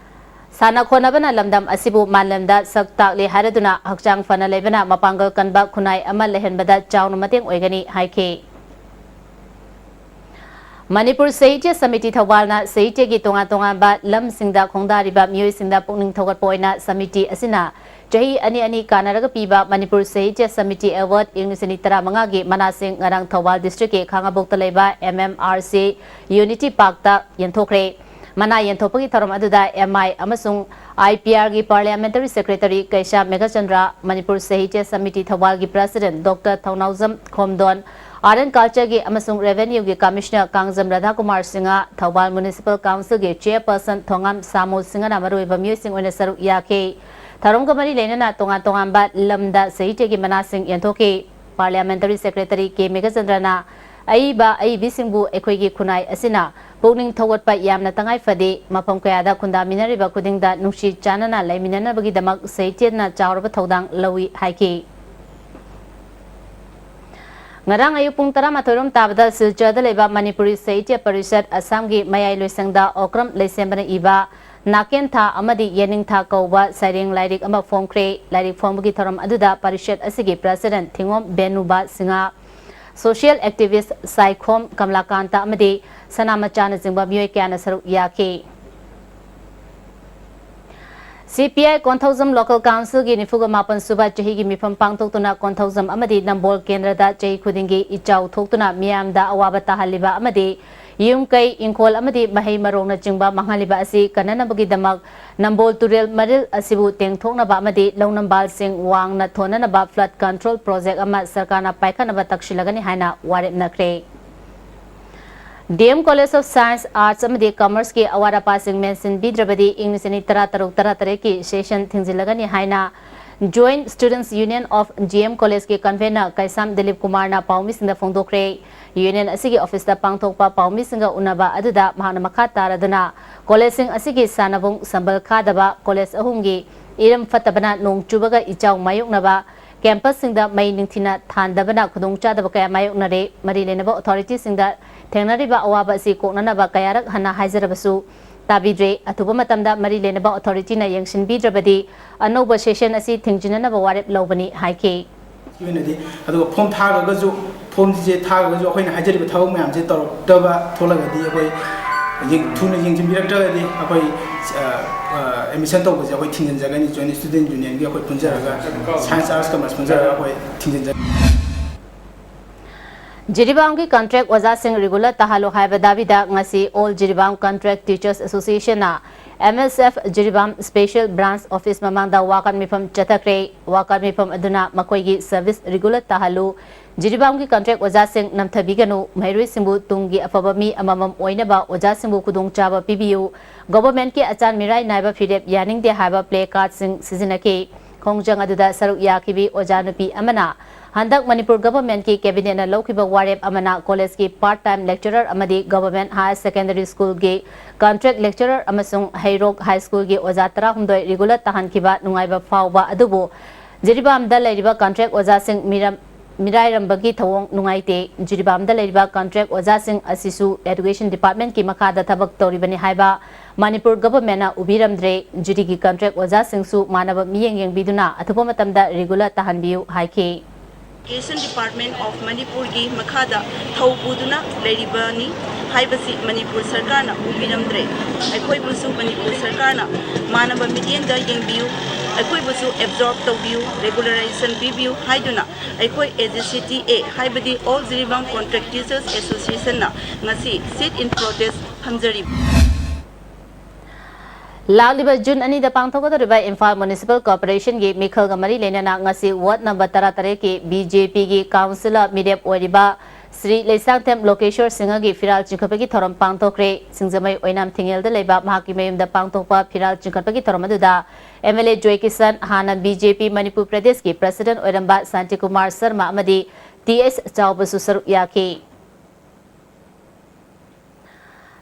ꯁꯥꯟꯅ ꯈꯣꯠꯅꯕꯅ ꯂꯝꯗꯝ ꯑꯁꯤꯕꯨ ꯃꯥꯂꯦꯝꯗ ꯁꯛ ꯇꯥꯛꯂꯤ ꯍꯥꯏꯔꯗꯨꯅ ꯍꯛꯆꯥꯡ ꯐꯅ ꯂꯩꯕꯅ ꯃꯄꯥꯡꯒꯜ ꯀꯟꯕ ꯈꯨꯟꯅꯥꯏ ꯑꯃ ꯂꯩꯍꯟꯕꯗ ꯆꯥꯎꯅ ꯃꯇꯦꯡ ꯑꯣꯏꯒꯅꯤ ꯍꯥꯏꯈꯤ꯫ ꯃꯅꯤꯄꯨꯔ ꯁꯥꯍꯤꯇ꯭ꯌ ꯁꯃꯤꯇꯤ ꯊꯧꯕꯥꯜꯅ ꯁꯥꯍꯤꯇ꯭ꯌꯒꯤ ꯇꯣꯉꯥꯟ ꯇꯣꯉꯥꯟꯕ ꯂꯝꯁꯤꯡꯗ ꯈꯣꯡꯗꯥꯔꯤꯕ ꯃꯤꯑꯣꯏꯁꯤꯡꯗ ꯄꯨꯛꯅꯤꯡ ꯊꯧꯒꯠꯄ ꯑꯣꯏꯅ ꯁꯃꯤꯇꯤ ꯑꯁꯤꯅ ꯆꯍꯤ ꯑꯅꯤ ꯑꯅꯤ ꯀꯥꯟꯅꯔꯒ ꯄꯤꯕ ꯃꯅꯤꯄꯨꯔ ꯁꯥꯍꯤꯇ꯭ꯌ ꯁꯃꯤꯇꯤ ꯑꯦꯋꯥꯔꯗ ꯏꯪ ꯂꯤꯁꯤꯡ ꯑꯅꯤ ꯇꯔꯥꯃꯉꯥꯒꯤ ꯃꯅꯥꯁꯤꯡ ꯉꯔꯥꯡ ꯊꯧꯕꯥꯜ ꯗꯤꯁꯇ꯭ꯔꯤꯛꯀꯤ ꯈꯥꯉꯕꯣꯛꯇ ꯂꯩꯕ M M R C Unity Parkꯇ ꯌꯦꯟꯊꯣꯛꯈ꯭ꯔꯦ꯫ ꯃꯅꯥ ꯌꯦꯟꯊꯣꯛꯄꯒꯤ ꯊꯧꯔꯝ ꯑꯗꯨꯗ M I ꯑꯃꯁꯨꯡ I P Rꯒꯤ Parliamentary Secretary ꯀꯩꯁꯥ ꯃꯦꯘꯆꯟꯗ꯭ꯔ, ꯃꯅꯤꯄꯨꯔ ꯁꯥꯍꯤꯇ꯭ꯌ samiti ꯊꯧꯕꯥꯜꯒꯤ President Doctor Thounaojam ꯈꯣꯝꯗꯣꯟ, Art and Cultureꯒꯤ ꯑꯃꯁꯨꯡ Revenueꯒꯤ Commissioner Kangjam ꯔꯥꯙꯥꯀꯨꯃꯥꯔ Singh, Thoubal Municipal Councilꯒꯤ Chairperson ꯊꯣꯉꯥꯝ ꯁꯥꯃꯨ ꯁꯤꯡꯍꯅ ꯃꯔꯨꯑꯣꯏꯕ ꯃꯤꯑꯣꯏꯁꯤꯡ ꯑꯣꯏꯅ ꯁꯔꯨꯛ ꯌꯥꯈꯤ꯫ ꯊꯧꯔꯝꯒ ꯃꯔꯤ ꯂꯩꯅꯅ ꯇꯣꯉꯥꯟ ꯇꯣꯉꯥꯟꯕ ꯂꯝꯗ ꯁꯥꯍꯤꯇ꯭ꯌꯒꯤ ꯃꯅꯥꯁꯤꯡ ꯌꯦꯟꯊꯣꯛꯈꯤ꯫ Parliamentary Secretary ꯀꯦ ꯃꯦꯘꯆꯟꯗ꯭ꯔꯅ ꯑꯏꯕ ꯑꯏꯕꯤꯁꯤꯡꯕꯨ ꯑꯩꯈꯣꯏꯒꯤ ꯈꯨꯟꯅꯥꯏ ꯑꯁꯤꯅ ꯄꯨꯛꯅꯤꯡ ꯊꯧꯒꯠꯄ ꯌꯥꯝꯅ ꯇꯉꯥꯏ ꯐꯗꯦ, ꯃꯐꯝ ꯀꯌꯥꯗ ꯈꯨꯟꯗꯥꯃꯤꯟꯅꯔꯤꯕ ꯈꯨꯗꯤꯡꯗ ꯅꯨꯡꯁꯤ ꯆꯥꯟꯅꯅ ꯂꯩꯃꯤꯟꯅꯅꯕꯒꯤꯗꯃꯛ ꯁꯥꯍꯤꯇ꯭ꯌꯅ ꯆꯥꯎꯔꯕ ꯊꯧꯗꯥꯡ ꯂꯧꯏ ꯍꯥꯏꯈꯤ꯫ ꯉꯔꯥꯡ ꯑꯌꯨꯛ ꯄꯨꯡ ꯇꯔꯥꯃꯥꯊꯣꯏ ꯔꯣꯝ ꯇꯥꯕꯗ ꯁꯤꯜꯆꯔꯗ ꯂꯩꯕ ꯃꯅꯤꯄꯨꯔꯤ ꯁꯥꯍꯤꯇ꯭ꯌ ꯄꯔꯤꯁꯠ ꯑꯁꯥꯝꯒꯤ ꯃꯌꯥꯏ ꯂꯣꯏꯁꯪꯗ ꯑꯣꯀ꯭ꯔꯝ ꯂꯩꯁꯦꯝꯕꯅ ꯏꯕ ꯅꯥꯀꯦꯟꯊꯥ ꯑꯃꯗꯤ ꯌꯦꯅꯤꯡꯊꯥ ꯀꯧꯕ ꯁꯩꯔꯦꯡ ꯂꯥꯏꯔꯤꯛ ꯑꯃ ꯐꯣꯡꯈ꯭ꯔꯦ꯫ ꯂꯥꯏꯔꯤꯛ ꯐꯣꯡꯕꯒꯤ ꯊꯧꯔꯝ ꯑꯗꯨꯗ ꯄꯔꯤꯁꯠ ꯑꯁꯤꯒꯤ President ꯊꯤꯉꯣꯝ ꯕꯦꯅꯨꯕ Singh, social activist Saikhom ꯀꯃꯂꯥꯀꯥꯟꯇ ꯑꯃꯗꯤ ꯁꯅꯥꯃꯆꯥꯅꯆꯤꯡꯕ ꯃꯤꯑꯣꯏ ꯀꯌꯥꯅ ꯁꯔꯨꯛ ꯌꯥꯈꯤ꯫ C P I Konthoujam Local Councilꯒꯤ ꯅꯤꯐꯨꯒ ꯃꯥꯄꯟ ꯁꯨꯕ ꯆꯍꯤꯒꯤ ꯃꯤꯐꯝ ꯄꯥꯡꯊꯣꯛꯇꯨꯅ ꯀꯣꯟꯊꯧꯖꯝ ꯑꯃꯗꯤ ꯅꯝꯕꯣꯜ ꯀꯦꯟꯗ꯭ꯔꯗ ꯆꯍꯤ ꯈꯨꯗꯤꯡꯒꯤ ꯏꯆꯥꯎ ꯊꯣꯛꯇꯨꯅ ꯃꯤꯌꯥꯝꯗ ꯑꯋꯥꯕ ꯇꯥꯍꯜꯂꯤꯕ ꯑꯃꯗꯤ ꯌꯨꯝ ꯀꯩ, ꯏꯪꯈꯣꯜ ꯑꯃꯗꯤ ꯃꯍꯩ ꯃꯔꯣꯡꯅꯆꯤꯡꯕ ꯃꯥꯡꯍꯜꯂꯤꯕ ꯑꯁꯤ ꯀꯟꯅꯅꯕꯒꯤꯗꯃꯛ ꯅꯝꯕꯣꯜ ꯇꯨꯔꯦꯜ ꯃꯔꯤꯜ ꯑꯁꯤꯕꯨ ꯇꯦꯡꯊꯣꯛꯅꯕ ꯑꯃꯗꯤ ꯂꯧꯅꯝꯕꯥꯜꯁꯤꯡ ꯋꯥꯡꯅ ꯊꯣꯟꯅꯅꯕ flood control project ꯑꯃ ꯁꯔꯀꯥꯔꯅ ꯄꯥꯏꯈꯠꯅꯕ ꯇꯛꯁꯤꯜꯂꯒꯅꯤ ꯍꯥꯏꯅ ꯋꯥꯔꯦꯞꯅꯈ꯭ꯔꯦ꯫ D M College of Science, Arts ꯑꯃꯗꯤ Commerceꯀꯤ ꯑꯋꯥꯠ ꯑꯄꯥꯁꯤꯡ ꯃꯦꯟꯁꯤꯟꯕꯤꯗ꯭ꯔꯕꯗꯤ ꯏꯪ ꯂꯤꯁꯤꯡ ꯑꯅꯤ ꯇꯔꯥ ꯇꯔꯨꯛ ꯇꯔꯥ ꯇꯔꯦꯠꯀꯤ session ꯊꯤꯡꯖꯤꯜꯂꯒꯅꯤ ꯍꯥꯏꯅ Joint Students Union of G M Collegeꯀꯤ convener ꯀꯩꯁꯥꯝ ꯗꯤꯂꯤꯞ ꯀꯨꯃꯥꯔꯅ ꯄꯥꯎꯃꯤꯁꯤꯡꯗ ꯐꯣꯡꯗꯣꯛꯈ꯭ꯔꯦ꯫ Union ꯑꯁꯤꯒꯤ officeꯇ ꯄꯥꯡꯊꯣꯛꯄ ꯄꯥꯎꯃꯤꯁꯤꯡꯒ ꯎꯅꯕ ꯑꯗꯨꯗ ꯃꯍꯥꯛꯅ ꯃꯈꯥ ꯇꯥꯔꯗꯨꯅ collegeꯁꯤꯡ ꯑꯁꯤꯒꯤ ꯁꯥꯟꯅꯕꯨꯡ ꯁꯝꯕꯜ ꯈꯥꯗꯕ, college ꯑꯍꯨꯝꯒꯤ ꯏꯔꯝ ꯐꯠꯇꯕꯅ ꯅꯣꯡ ꯆꯨꯕꯒ ꯏꯆꯥꯎ ꯃꯥꯌꯣꯛꯅꯕ, campusꯁꯤꯡꯗ ꯃꯩ ꯅꯤꯡꯊꯤꯅ ꯊꯥꯟꯗꯕꯅ ꯈꯨꯗꯣꯡꯆꯥꯗꯕ ꯀꯌꯥ ꯃꯥꯌꯣꯛꯅꯔꯦ꯫ ꯃꯔꯤ ꯂꯩꯅꯕ authorityꯁꯤꯡꯗ ꯊꯦꯡꯅꯔꯤꯕ ꯑꯋꯥꯕ ꯑꯁꯤ ꯀꯣꯛꯅꯅꯕ ꯀꯌꯥꯔꯛ ꯍꯟꯅ ꯍꯥꯏꯖꯔꯕꯁꯨ ꯇꯥꯕꯤꯗ꯭ꯔꯦ꯫ ꯑꯊꯨꯕ ꯃꯇꯝꯗ ꯃꯔꯤ ꯂꯩꯅꯕ authorityꯅ ꯌꯦꯡꯁꯤꯟꯕꯤꯗ꯭ꯔꯕꯗꯤ ꯑꯅꯧꯕ session ꯑꯁꯤ ꯊꯤꯡꯖꯤꯟꯅꯅꯕ ꯋꯥꯔꯦꯞ ꯂꯧꯕꯅꯤ ꯍꯥꯏꯈꯤ꯫ ꯑꯣꯏꯅꯗꯤ, ꯑꯗꯨꯒ form ꯊꯥꯈ꯭ꯔꯒꯁꯨ ꯐꯣꯝꯁꯦ ꯊꯥꯈ꯭ꯔꯒꯁꯨ ꯑꯩꯈꯣꯏꯅ ꯍꯥꯏꯖꯔꯤꯕ ꯊꯕꯛ ꯃꯌꯥꯝꯁꯦ ꯇꯧꯔꯛꯇꯕ ꯊꯣꯛꯂꯒꯗꯤ ꯑꯩꯈꯣꯏ ꯌꯦꯡ-, ꯊꯨꯅ ꯌꯦꯡꯁꯤꯟꯕꯤꯔꯛꯇ꯭ꯔꯒꯗꯤ ꯑꯩꯈꯣꯏ ꯑꯦꯗꯃꯤꯁꯟ ꯇꯧꯕꯁꯦ ꯑꯩꯈꯣꯏ ꯊꯤꯡꯖꯤꯟꯖꯒꯅꯤ꯫ ꯖꯣꯏꯟ ꯁ꯭ꯇꯨꯗꯦꯟ ꯌꯨꯅꯤꯌꯟꯒꯤ ꯑꯩꯈꯣꯏ ꯄꯨꯟꯖꯔꯒ, ꯁꯥꯏꯟꯁ, ꯑꯥꯔꯠꯁ, ꯀꯃꯔꯁ ꯄꯨꯟꯖꯔꯒ ꯑꯩꯈꯣꯏ ꯊꯤꯡꯖꯤꯟꯖꯒꯅꯤ꯫ ꯖꯤꯔꯤꯕꯥꯝꯒꯤ ꯀꯟꯇ꯭ꯔꯦꯛ ꯑꯣꯖꯥꯁꯤꯡ ꯔꯤꯒꯨꯂꯔ ꯇꯥꯍꯜꯂꯨ ꯍꯥꯏꯕ ꯗꯥꯕꯤꯗ ꯉꯁꯤ ꯑꯣꯜ ꯖꯤꯔꯤꯕꯥꯝ ꯀꯟꯇ꯭ꯔꯦꯛ ꯇꯤꯆꯔꯁ ꯑꯦꯁꯣꯁꯤꯌꯦꯁꯟꯅ, M S F, Jiribam special branch office ꯃꯃꯥꯡꯗ ꯋꯥꯀꯠ ꯃꯤꯐꯝ ꯆꯠꯊꯈ꯭ꯔꯦ꯫ ꯋꯥꯀꯠ ꯃꯤꯐꯝ ꯑꯗꯨꯅ ꯃꯈꯣꯏꯒꯤ ꯁꯔꯚꯤꯁ ꯔꯤꯒꯨꯂꯔ ꯇꯥꯍꯜꯂꯨ, ꯖꯤꯔꯤꯕꯥꯝꯒꯤ ꯀꯟꯇ꯭ꯔꯦꯛ ꯑꯣꯖꯥꯁꯤꯡ ꯅꯝꯊꯕꯤꯒꯅꯨ, ꯃꯍꯩꯔꯣꯏꯁꯤꯡꯕꯨ ꯇꯨꯡꯒꯤ ꯑꯐꯕ ꯃꯤ ꯑꯃꯃꯝ ꯑꯣꯏꯅꯕ ꯑꯣꯖꯥꯁꯤꯡꯕꯨ ꯈꯨꯗꯣꯡꯆꯥꯕ ꯄꯤꯕꯤꯌꯨ, ꯒꯣꯚꯔꯟꯃꯦꯟꯠꯀꯤ ꯑꯆꯥꯟ ꯃꯤꯔꯥꯏ ꯅꯥꯏꯕ ꯐꯤꯔꯦꯞ ꯌꯥꯅꯤꯡꯗꯦ ꯍꯥꯏꯕ ꯄ꯭ꯂꯦ ꯀꯥꯔꯗꯁꯤꯡ ꯁꯤꯖꯤꯟꯅꯈꯤ꯫ ꯈꯣꯡꯖꯪ ꯑꯗꯨꯗ ꯁꯔꯨꯛ ꯌꯥꯈꯤꯕꯤ ꯑꯣꯖꯥ ꯅꯨꯄꯤ ꯑꯃꯅ, ꯍꯟꯗꯛ ꯃꯅꯤꯄꯨꯔ ꯒꯚꯔꯟꯃꯦꯟꯠꯀꯤ ꯀꯦꯕꯤꯅꯦꯠꯅ ꯂꯧꯈꯤꯕ ꯋꯥꯔꯦꯞ ꯑꯃꯅ ꯀꯣꯂꯦꯖꯀꯤ ꯄꯥꯔꯠ ꯇꯥꯏꯝ ꯂꯦꯛꯆꯔꯔ ꯑꯃꯗꯤ ꯒꯚꯔꯟꯃꯦꯟꯠ ꯍꯥꯌꯔ ꯁꯦꯀꯦꯟꯗꯔꯤ ꯁ꯭ꯀꯨꯜꯒꯤ ꯀꯟꯇ꯭ꯔꯦꯛ ꯂꯦꯛꯆꯔꯔ ꯑꯃꯁꯨꯡ ꯍꯩꯔꯣꯛ ꯍꯥꯏ ꯁ꯭ꯀꯨꯜꯒꯤ ꯑꯣꯖꯥ ꯇꯔꯥꯍꯨꯝꯗꯣꯏ ꯔꯤꯒꯨꯂꯔ ꯇꯥꯍꯟꯈꯤꯕ ꯅꯨꯡꯉꯥꯏꯕ ꯐꯥꯎꯕ ꯑꯗꯨꯕꯨ ꯖꯤꯔꯤꯕꯥꯝꯗ ꯂꯩꯔꯤꯕ ꯀꯟꯇ꯭ꯔꯦꯛ ꯑꯣꯖꯥꯁꯤꯡ ꯃꯤꯔꯝ-, ꯃꯤꯔꯥꯏꯔꯝꯕꯒꯤ ꯊꯧꯑꯣꯡ ꯅꯨꯡꯉꯥꯏꯇꯦ꯫ ꯖꯤꯔꯤꯕꯥꯝꯗ ꯂꯩꯔꯤꯕ ꯀꯟꯇ꯭ꯔꯦꯛ ꯑꯣꯖꯥꯁꯤꯡ ꯑꯁꯤꯁꯨ ꯑꯦꯗꯨꯀꯦꯁꯟ ꯗꯤꯄꯥꯔꯠꯃꯦꯟꯠꯀꯤ ꯃꯈꯥꯗ ꯊꯕꯛ ꯇꯧꯔꯤꯕꯅꯤ ꯍꯥꯏꯕ ꯃꯅꯤꯄꯨꯔ ꯒꯚꯔꯟꯃꯦꯟꯠꯅ ꯎꯕꯤꯔꯝꯗ꯭ꯔꯦ꯫ ꯖꯤꯔꯤꯒꯤ ꯀꯟꯇ꯭ꯔꯦꯛ ꯑꯣꯖꯥꯁꯤꯡꯁꯨ ꯃꯥꯟꯅꯕ ꯃꯤꯠꯌꯦꯡ ꯌꯦꯡꯕꯤꯗꯨꯅ ꯑꯊꯨꯕ ꯃꯇꯝꯗ ꯔꯤꯒꯨꯂꯔ ꯇꯥꯍꯟꯕꯤꯌꯨ ꯍꯥꯏꯈꯤ꯫ Education Department of ꯃꯅꯤꯄꯨꯔꯒꯤ ꯃꯈꯥꯗ ꯊꯧ ꯄꯨꯗꯨꯅ ꯂꯩꯔꯤꯕꯅꯤ ꯍꯥꯏꯕꯁꯤ ꯃꯅꯤꯄꯨꯔ ꯁꯔꯀꯥꯔꯅ ꯎꯕꯤꯔꯝꯗ꯭ꯔꯦ꯫ ꯑꯩꯈꯣꯏꯕꯨꯁꯨ ꯃꯅꯤꯄꯨꯔ ꯁꯔꯀꯥꯔꯅ ꯃꯥꯟꯅꯕ ꯃꯤꯠꯌꯦꯡꯗ ꯌꯦꯡꯕꯤꯌꯨ, ꯑꯩꯈꯣꯏꯕꯨꯁꯨ ꯑꯦꯕꯖꯣꯔꯕ ꯇꯧꯕꯤꯌꯨ, ꯔꯦꯒꯨꯂꯔꯥꯏꯖꯦꯁꯟ ꯄꯤꯕꯤꯌꯨ ꯍꯥꯏꯗꯨꯅ ꯑꯩꯈꯣꯏ A G C T A, ꯍꯥꯏꯕꯗꯤ All Jiribam Contract Teachers Associationꯅ ꯉꯁꯤ sit in protest ꯐꯝꯖꯔꯤ꯫ ꯂꯥꯛꯂꯤꯕ ꯖꯨꯟ ꯑꯅꯤꯗ ꯄꯥꯡꯊꯣꯛꯀꯗꯧꯔꯤꯕ ꯏꯝꯐꯥꯜ ꯃ꯭ꯌꯨꯅꯤꯁꯤꯄꯥꯜ ꯀꯣꯔꯄꯣꯔꯦꯁꯟꯒꯤ ꯃꯤꯈꯜꯒ ꯃꯔꯤ ꯂꯩꯅꯅ ꯉꯁꯤ ꯋꯥꯔꯗ ꯅꯝꯕꯔ ꯇꯔꯥꯇꯔꯦꯠꯀꯤ ꯕꯤ ꯖꯦ ꯄꯤꯒꯤ ꯀꯥꯎꯟꯁꯤꯂꯔ ꯃꯤꯔꯦꯞ ꯑꯣꯏꯔꯤꯕ ꯁ꯭ꯔꯤ ꯂꯩꯁꯥꯡꯊꯦꯝ ꯂꯣꯀꯦꯁꯣꯔ ꯁꯤꯡꯍꯒꯤ ꯐꯤꯔꯥꯜ ꯆꯤꯡꯈꯠꯄꯒꯤ ꯊꯧꯔꯝ ꯄꯥꯡꯊꯣꯛꯈ꯭ꯔꯦ꯫ ꯁꯤꯡꯖꯃꯩ ꯑꯣꯏꯅꯥꯝ ꯊꯤꯡꯉꯦꯜꯗ ꯂꯩꯕ ꯃꯍꯥꯛꯀꯤ ꯃꯌꯨꯝꯗ ꯄꯥꯡꯊꯣꯛꯄ ꯐꯤꯔꯥꯜ ꯆꯤꯡꯈꯠꯄꯒꯤ ꯊꯧꯔꯝ ꯑꯗꯨꯗ ꯑꯦꯝ ꯑꯦꯜ ꯑꯦ ꯖꯣꯏ ꯀꯤꯁꯟ, ꯍꯥꯟꯅ ꯕꯤ ꯖꯦ ꯄꯤ ꯃꯅꯤꯄꯨꯔ ꯄ꯭ꯔꯗꯦꯁꯀꯤ ꯄ꯭ꯔꯁꯤꯗꯦꯟꯠ ꯑꯣꯏꯔꯝꯕ ꯁꯥꯟꯇꯤꯀꯨꯃꯥꯔ ꯁꯔꯃ ꯑꯃꯗꯤ ꯇꯤ ꯑꯦꯁ ꯆꯥꯎꯕꯁꯨ ꯁꯔꯨꯛ ꯌꯥꯈꯤ꯫